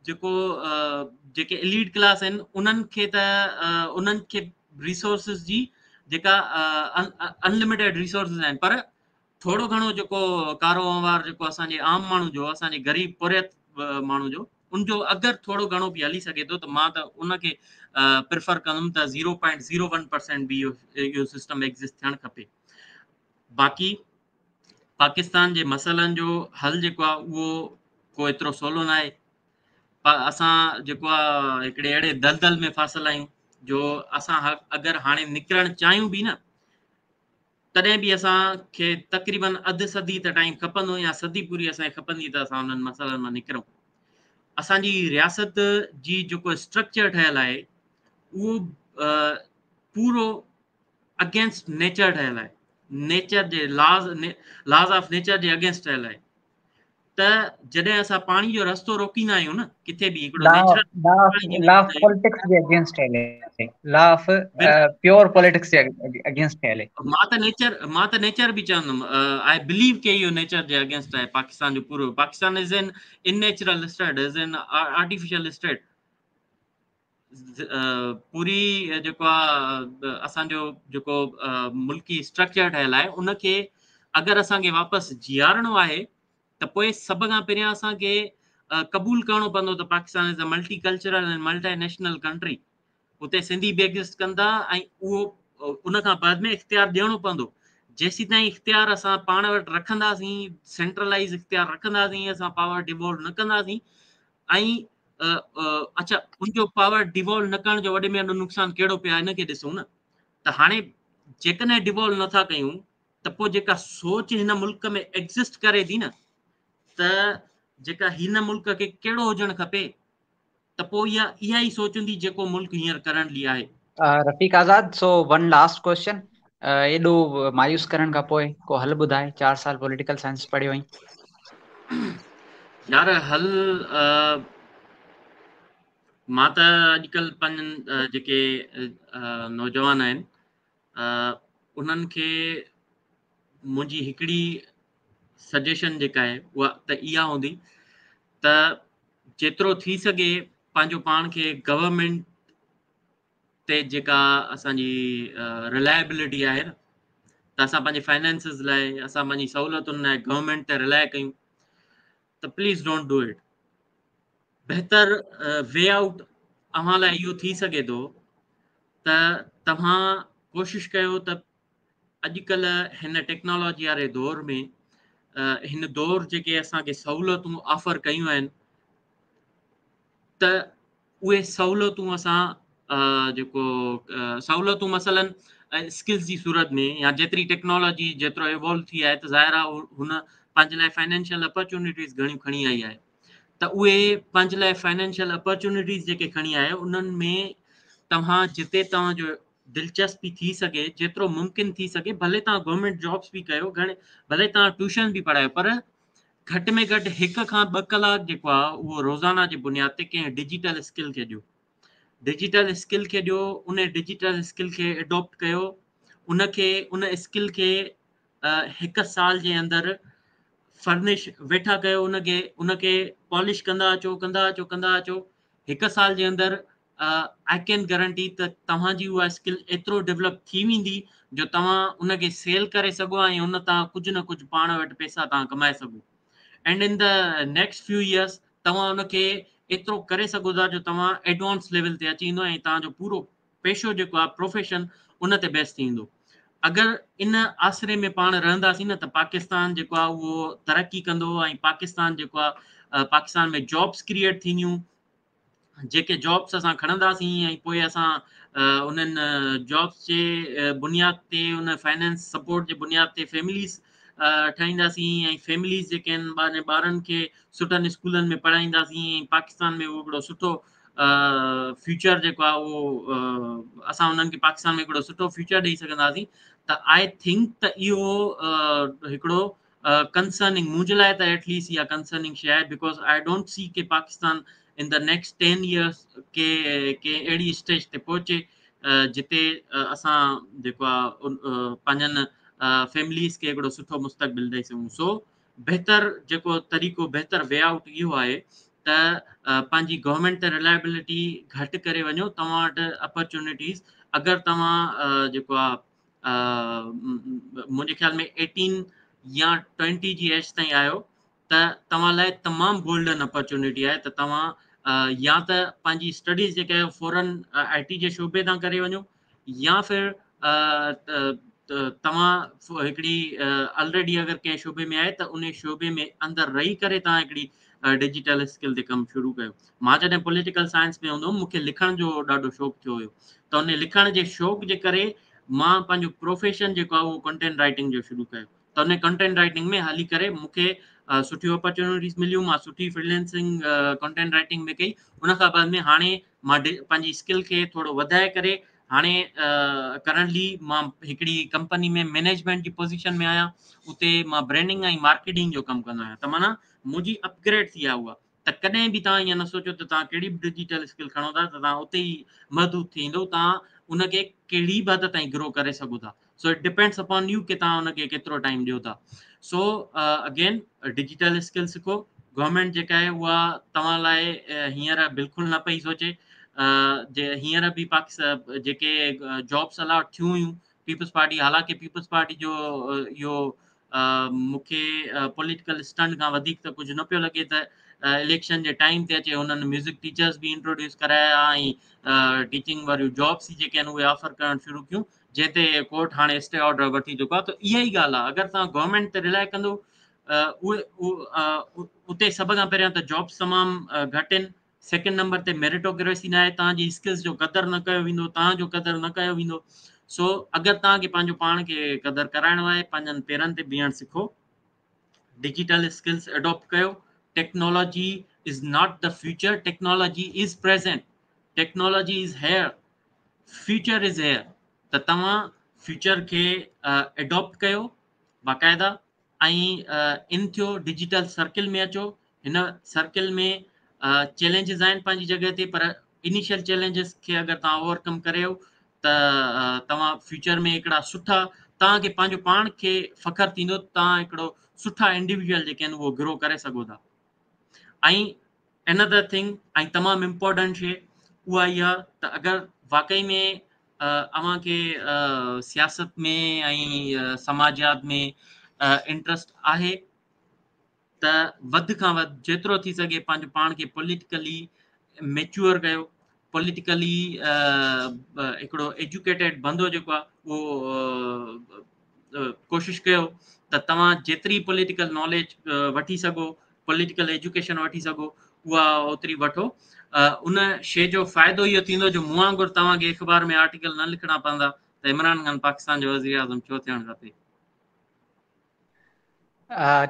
جيڪو جيڪي اليٽ ڪلاس آهن انهن کي ته انهن کي ريسورسز جي جيڪا انلميٽيڊ ريسورسز آهن، پر ٿورو گهڻو جيڪو ڪاروهنوار جيڪو اسان جي عام ماڻهو جو، اسان جي غريب پورهيت ماڻهو جو، ان جو اگر ٿورو گهڻو به هلي سگهي ٿو ته مان ته ان کي پريفر ڪندم ته 0.01% به اهو سسٽم ايگزسٽ ٿيڻ کپي. باقي پاڪستان جي مسئلن جو حل جيڪو آهي اهو ڪو ايترو سولو نه آهي. اسان جيڪو آهي هڪڙي اهڙي دلدل ۾ ڦاسل آهيون جو اسان اگر هاڻي نڪرڻ چاهيون به نه تڏهن به اسان کي تقريبن اڌ صدي ته ٽائيم کپندو يا صدي پوري اسان کي کپندي ته اسان انهن مسئلن مان نڪرون. اسان جي رياست جي جيڪو اسٽرڪچر ٺهيل آهي اهو پورو اگينسٽ نيچر ٺهيل آهي، نيچر جي لاز، لاز آف نيچر جي اگينسٽ ٺهيل آهي. ته جڏهن اسان پاڻي جو رستو روڪيندا آهيون نه ڪٿي به هڪڙو نيچرل لا آف پوليٽڪس جي اگينسٽ ٺهيل آهي، لا آف پيور پوليٽڪس جي اگينسٽ ٺهيل آهي. مان ته نيچر به چوندم، I believe ڪي اهو نيچر جي اگينسٽ آهي. پاڪستان جو پورو Pakistan is an in natural state, is an artificial state. پوري جيڪو آ اسان جو جيڪو ملڪي اسٽرڪچر ٺهيل آهي ان کي اگر اسان کي واپس جيارڻو آهي ته پوء سڀ کان پهريان اسان کي قبول ڪرڻو پوندو ته Pakistan is a multi cultural ۽ multi national country. اتي سنڌي به ايگزسٽ ڪندا ۽ اهو ان کان بعد ۾ اختيار ڏيڻو پوندو. جيسين تائين اختيار اسان پاڻ وٽ رکنداسين، سينٽرلائز اختيار رکنداسين، اسان پاور ڊيوالو نه ڪنداسين ۽ اڇا ان جو پاور ڊيوالو نه ڪرڻ جو وڏي ۾ وڏو نقصان ڪهڙو پيو آهي ان کي ڏسون نه ته هاڻي جيڪڏهن ڊيوالو نٿا ڪيون ته پوء جيڪا سوچ هن ملڪ ۾ ايگزسٽ ڪري ٿي نه ته جيڪا هن ملڪ کي ڪهڙو هجڻ کپي ته پوء اها اها ئي سوچ هوندي جيڪو ملڪ هينئر ڪرنٽلي آهي. Rafiq Azad, so one last question, ايڏو مايوس ڪرڻ کان پوء ڪو حل ٻڌاء، 4 سال پوليٽيڪل سائنس پڙهيو آهين. يار حل مان ته اڄڪلهه پنهنجن جيڪي نوجوان آهن انهن کي منهنجي هڪڙي سجيشن جيڪا آهي اها ته اها هوندي ته جيترو ٿي سگهي پنهنجو پاڻ کي گورنمينٽ تي جيڪا اسان جي رلائبلٽي آهي نه ته اسان پنهنجي فائنانسز لاء اسان پنهنجي سهولتن لاء گورنمينٽ تي رلائي ڪيون ته پليز don't do it. بهتر وي آئوٽ اوهان لاء اهو ٿي سگهي ٿو ته توهان ڪوشش ڪيو ته اڄڪلهه هن ٽيڪنالاجي واري دور ۾ هن دور جيڪي اسان کي سهولتون آفر ڪيون آهن ته اهي سهولتون اسان جيڪو سهولتون مثلا اسڪلز جي صورت ۾ يا جيتري ٽيڪنالاجي جيترو ايوالو ٿي آهي ته ظاهر آهي هن پنهنجي لاء فائنينشل اپرچونيٽيز گهڻيون کڻي آئي آهي ته اهي پنهنجي لاء فائنينشل اپرچونيٽيز جيڪي کڻي آئي انهن ۾ توهان جتي توهان جو دلچسپي ٿي سگهي جيترو ممڪن ٿي سگهي ڀلي توهان گورنمينٽ جابس به ڪيو گهڻي ڀلي توهان ٽيوشن به پڙهايو پر گهٽ ۾ گهٽ هڪ کان ٻه ڪلاڪ جيڪو آهي اهو روزانه جي بنياد تي ڪنهن ڊجيٽل اسڪل کي ڏيو، ڊجيٽل اسڪل کي ڏيو، ان ڊجيٽل اسڪل کي اڊاپٽ ڪيو، ان کي ان اسڪل کي هڪ سال جي اندر فرنش ويٺا ڪيو، ان کي پالش ڪندا اچو، ڪندا اچو، ڪندا اچو. هڪ سال جي اندر I can guarantee ته توهان جي اها اسڪل ايترو ڊيولپ ٿي ويندي جو توهان ان کي سيل ڪري سگهو ۽ ان تان ڪجهه نه ڪجهه پاڻ وٽ پئسا توهان ڪمائي سگهو. And in the next few years توهان ان کي ايترو ڪري سگهو ٿا جو توهان ايڊوانس ليول تي اچي ويندو ۽ توهان جو پورو پيشو جيڪو آهي، پروفيشن، ان تي بيس ٿي ويندو. اگر ان آسري ۾ پاڻ رهنداسين نه ته پاڪستان جيڪو آهي اهو ترقي ڪندو ۽ پاڪستان جيڪو آهي، پاڪستان ۾ جابس ڪريئيٽ ٿينديون، جيڪي جابس اسان کڻنداسين ۽ پوء اسان انهن جابس جي بنياد تي، ان فائنانس سپورٽ جي بنياد تي فيمليز ٺاهينداسين ۽ فيمليز جيڪي آهن ٻارن کي سٺن اسڪولن ۾ پڙهائينداسين ۽ پاڪستان ۾ اهو هڪڙو سٺو فيوچر جيڪو آهي اهو اسان انهن کي پاڪستان ۾ هڪڙو سٺو فيوچر ڏئي سگهنداسين. ته I think ته اهو هڪڙو ڪنسرننگ، منهنجي لاءِ ته ايٽ ليسٽ اها ڪنسرننگ شيءِ آهي، because I don't see K Pakistan in the next 10 years ڪي ڪي اهڙي اسٽيج تي پهچي جتي اسان جيڪو آهي پنهنجن فيمليز کي هڪڙو سٺو مستقبل ڏئي سگهون. سو بهتر جيڪو طريقو، بهتر وي آئوٽ اهو آهي ته پنهنجي گورنمينٽ تي رلائبلٽي گهٽ ڪري وڃو. توهان وٽ اپرچونٽيز، اگر توهان جيڪو آهي منهنجي خيال ۾ 18 يا 20 جي ايج تائين آهيو ته توهان لاءِ تمام گولڊن اپرچونٽي آهي ته توهان يا ته پنهنجي اسٽڊيز جيڪا آهي فورن I ٽي جي شعبي تان ڪري وڃو يا ڦر توهان هڪڙي آلريڊي اگر ڪنهن شعبي ۾ آهي ته ان شعبي ۾ اندر رهي ڪري توهان هڪڙي ڊجيٽل اسڪل تي ڪم شروع ڪيو. مان جڏهن پوليٽيڪل سائنس ۾ هوندو هوم، مون کي لکڻ جو ڏاڍو شوق ٿيو هيو ته ان لکڻ جي شوق جي ڪري مان پنهنجو پروفيشن جيڪو آهي اهو ڪنٽينٽ رائٽنگ جو شروع ڪيو ته ان ڪنٽينٽ رائٽنگ ۾ هلي ڪري مون کي سٺيون اپرچونٽيز مليون. مان سٺي فريلانسنگ ڪنٽينٽ رائٽنگ ۾ ڪئي. ان کان بعد ۾ هاڻي مان پنهنجي اسڪل کي ٿورو وڌائي ڪري هاڻي ڪرنٽلي مان هڪڙي ڪمپني ۾ مئنيجمينٽ جي پوزيشن ۾ آهيان. اتي مان برانڊنگ ۽ مارڪيٽنگ جو ڪم ڪندو آهيان. ته معنيٰ منهنجي اپگريڊ ٿي آهي اها. ته ڪڏهن به توهان ائين نه سوچو ته توهان ڪهڙي به ڊجيٽل اسڪل کڻو ٿا ته توهان اتي ئي محدود ٿي ويندو. توهان ان کي ڪهڙي به حد تائين گرو ڪري سگهو ٿا. So it depends upon you ڪه توهان ان کي ڪيترو ٽائيم ڏيو ٿا. سو اگين، ڊجيٽل اسڪل سکو. گورنمينٽ جيڪا آهي اها توهان لاءِ هينئر بلڪل نه پئي سوچي. جي هينئر به پاڪستان جيڪي جابس الاٽ ٿيون هيون پيپلز پارٽي، حالانڪه پيپلز پارٽي جو اهو مون کي پوليٽيڪل اسٽنٽ کان وڌيڪ ته ڪجهه نه پيو لڳي ته اليڪشن جي ٽائيم تي اچي هنن ميوزڪ ٽيچرس به انٽروڊيوس ڪرايا ۽ ٽيچنگ واريون جابس جيڪي آهن اهي آفر ڪرڻ شروع ڪيون، جنهن تي ڪورٽ هاڻي اسٽي آرڊر وٺي چڪو آهي. ته اها ئي ڳالهه آهي، اگر توهان گورنمينٽ تي رلائي ڪندو، اهي اتي سڀ کان پهريان ته جابس تمام گهٽ آهن، سيڪنڊ نمبر تي ميريٽوڪريسي نه آهي، توهان جي اسڪلس جو قدر نه ڪيو ويندو، توهان جو قدر نه ڪيو ويندو. سو اگر توهان کي پنهنجو پاڻ کي قدر ڪرائڻو آهي، پنهنجن پيرن تي بيهڻ سکو، ڊجيٽل اسڪلس اڊاپٽ ڪيو. Technology is not the future, technology is present, technology is here, future is here. ته توهان فيوچر کي اڊاپٽ ڪيو باقاعده ۽ ان ٿيو، ڊجيٽل سرڪل ۾ اچو. هن سرڪل ۾ چئلينجز آهن پنهنجي جڳهه تي، پر انيشل چئلينجز کي اگر توهان اوورڪم ڪريو ته توهان فيوچر ۾ هڪڙا سٺا، توهان کي پنهنجو پاڻ کي فخر ٿيندو، توهان هڪڙو سٺا انڊيويجوئل جيڪي آهن اهو گرو ڪري سگهو ٿا. ۽ انادر ٿنگ ۽ تمام امپورٽنٽ شيءِ اها اها ته اگر واقعي ۾ اوهان کي سياست ۾ ۽ سماجيات ۾ انٽرسٽ آهي ته وڌ کان وڌ جيترو ٿي سگهي پنهنجو پاڻ کي پوليٽيڪلي ميچوئر ڪيو. پوليٽيڪلي هڪڙو ايجوڪيٽيڊ بندو جيڪو آهي اهو ڪوشش ڪيو ته توهان جيتري پوليٽيڪل ناليج وٺي سگهو، پوليٽيڪل ايجوڪيشن وٺي سگهو، اها اوتري وٺو. ان شيءِ جو فائدو اهو ٿيندو جو مون وانگر توهان کي اخبار ۾ آرٽيڪل نه لکڻا پوندا ته عمران خان پاڪستان جو وزير اعظم ڇو ٿيڻ کپي.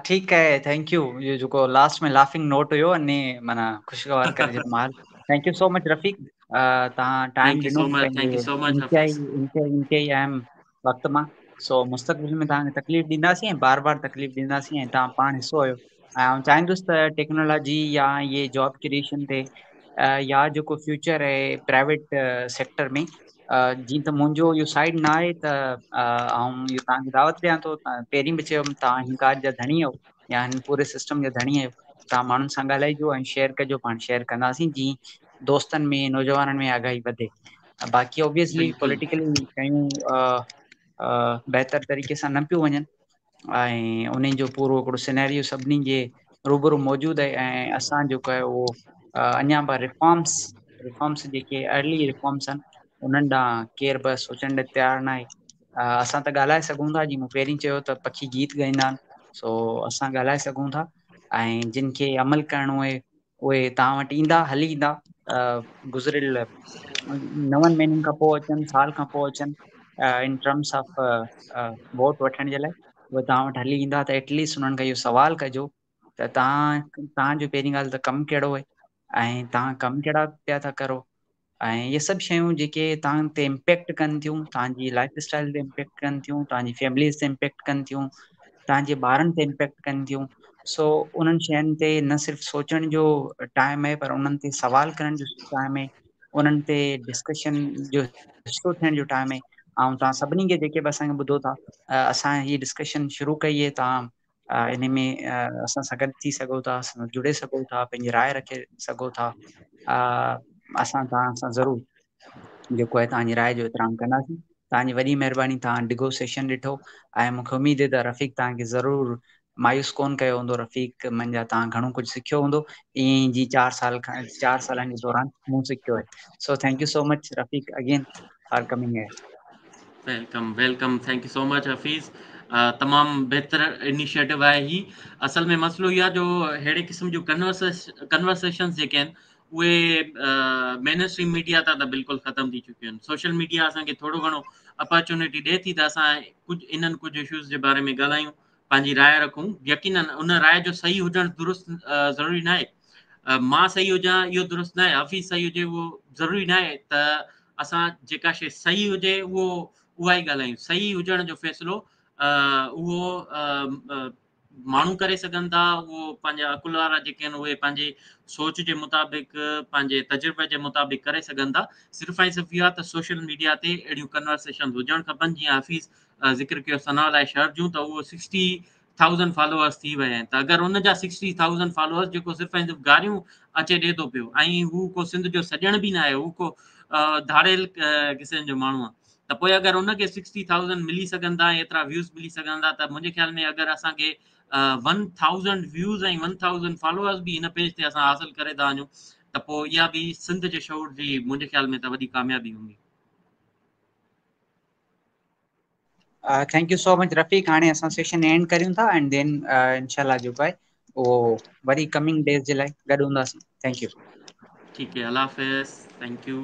ٺيڪ آهي، thank you. اهو جيڪو لاسٽ ۾ لافنگ نوٽ هيو اني معنيٰ خوشگوار ڪري ڇڏيو ماحول. Thank you so much رفيق، توهان ٽائيم thank you ڏنو سو مچ، thank you پنهنجي سو مچ. انتهائي انتهائي انتهائي اهم وقت مان. سو مستقبل ۾ توهان کي تڪليف ڏينداسين ۽ بار بار تڪليف ڏينداسين ۽ توهان پاڻ حصو آهيو. ۽ آئون چاهيندس ته ٽيڪنالاجي يا اهي جاب ڪريئيشن تي يا جيڪو فيوچر آهي پرائيويٽ سيڪٽر ۾ جيئن ته منهنجو اهو سائيڊ نه آهي ته آئون اهو توهان کي دعوت ڏيان ٿو پهرين به چيم توهان هن ڪاڄ جا ڌڻي آهيو يا هن پوري سسٽم جا ڌڻي آهيو توهان ماڻهن سان ڳالهائجو ۽ شيئر ڪجو پاڻ شيئر ڪنداسين جيئن دوستن ۾ نوجوانن ۾ آگاهي وڌي باقي اوبويسلي پوليٽيڪلي شيون بهتر طريقي سان نه پيون وڃن ۽ انهن جو پورو هڪڙو سينيريو سڀني جي روبرو موجود آهي ۽ اسان جيڪو آهي اهو اڃا به ريفارمس ريفارمس جيڪي ارلي ريفارمس آهن انهن ڏانهن ڪير به سوچڻ لاء تيار نه آهي. اسان ته ڳالهائي سگهون ٿا جيئن مون پهرين چيو ته پکي گيت ڳائيندا آهن سو اسان ڳالهائي سگهون ٿا ۽ جن کي عمل ڪرڻو آهي اهي توهان وٽ ايندا هلي ايندا گذريل نون مهينن کان پوء اچن سال کان پوء اچن ان ٽرمس آف ووٽ وٺڻ جي لاء اهي توهان وٽ هلي ايندا ته ايٽليسٽ انهن کان اهو سوال ڪجو ته توهان توهان جو پهرين ڳالهه ته ڪم ڪهڙو آهي ۽ توهان ڪم ڪهڙا پيا ٿا ڪرو ۽ اهي سڀ شيون جيڪي توهان تي امپيڪٽ ڪن ٿيون توهان جي لائف اسٽائل تي امپيڪٽ ڪن ٿيون توهان جي فيمليز تي امپيڪٽ ڪن ٿيون توهان جي ٻارن تي امپيڪٽ ڪن ٿيون سو انهن شين تي نه صرف سوچڻ جو ٽائيم آهي پر انهن تي سوال ڪرڻ جو ٽائيم آهي انهن تي ڊسڪشن جو حصو ٿيڻ جو ٽائيم آهي. ۽ توهان سڀني کي جيڪي به اسان کي ٻڌو ٿا اسان هي ڊسڪشن شروع ڪئي آهي توهان ان ۾ اسان سان گڏ ٿي سگهو ٿا اسان سان جڙي سگهو ٿا پنهنجي راء رکي سگهو ٿا اسان توهان سان ضرور جيڪو آهي توهان جي راء جو احترام ڪنداسين. توهان جي وڏي مهرباني توهان ڊگهو سيشن ڏٺو ۽ مون کي اميد آهي ته رفيق توهان کي ضرور مايوس ڪون ڪيو هوندو رفيق منجهان توهان گهڻو ڪجهه سکيو هوندو ائين ئي جي 4 سال کان 4 سالن جي دوران مون سکيو آهي. So thank you so much Rafiq again for coming here. Welcome welcome thank you so much Hafeez. تمام بهتر انيشيٽو آهي هي. اصل ۾ مسئلو اهو آهي جو ههڙي قسم جون ڪنورسيشنز جيڪي آهن اهي مين اسٽريم ميڊيا تان ته بلڪل ختم ٿي چڪيون آهن. سوشل ميڊيا اسان کي ٿورو گهڻو اپرچونيٽي ڏي ٿي ته اسان ڪجهه انهن ڪجهه اشوز جي باري ۾ ڳالهايون، پنهنجي راء رکون. يقينن ان راء جو صحيح هجڻ درست ضروري نه آهي. مان صحيح هجان اهو درست نه آهي، حفيظ صحيح هجي اهو ضروري نه آهي ته اسان جيڪا شيء صحيح هجي اهو اها ئي ڳالهايون. صحيح هجڻ جو فيصلو اهو ماڻهو ڪري سگهن ٿا، اهو پنهنجا عقل وارا جيڪي آهن اهي پنهنجي سوچ جي مطابق پنهنجي تجربي جي مطابق ڪري سگهن ٿا. صرف ۽ صرف اهو آهي ته سوشل ميڊيا تي اهڙيون ڪنورسيشن هجڻ کپن. جيئن حفيظ ذڪر ڪيو ثناء الله شهر جون ته اهو 60,000 فالوورس ٿي ويا آهن، ته اگر ان جا 60,000 فالوورس جيڪو صرف ۽ صرف گاريون اچي ڏي ٿو پيو ۽ هو ڪو سنڌ جو سڄڻ به نه آهي، هو ڪو ڌاڙيل قسم جو ماڻهو آهي، ته پوء اگر ان کي 60,000 ملي سگهن ٿا ۽ ايترا ويوز ملي سگهن ٿا ته منهنجي خيال ۾ اگر اسان کي 1000 ويوز ۽ 1000 فالوورس به هن پيج تي اسان حاصل ڪري ٿا وڃون ته پوء اها به سنڌ جي شعور جي منهنجي خيال ۾ ته وڏي ڪاميابي هوندي. Thank you so much Rafiq. هاڻي اسان سيشن اينڊ ڪريون ٿا اينڊ then انشاء الله جيڪو آهي اهو وري ڪمنگ ڊيز جي لاء گڏ هونداسين. Thank you. ٺيڪ آهي، الله حافظ. Thank you.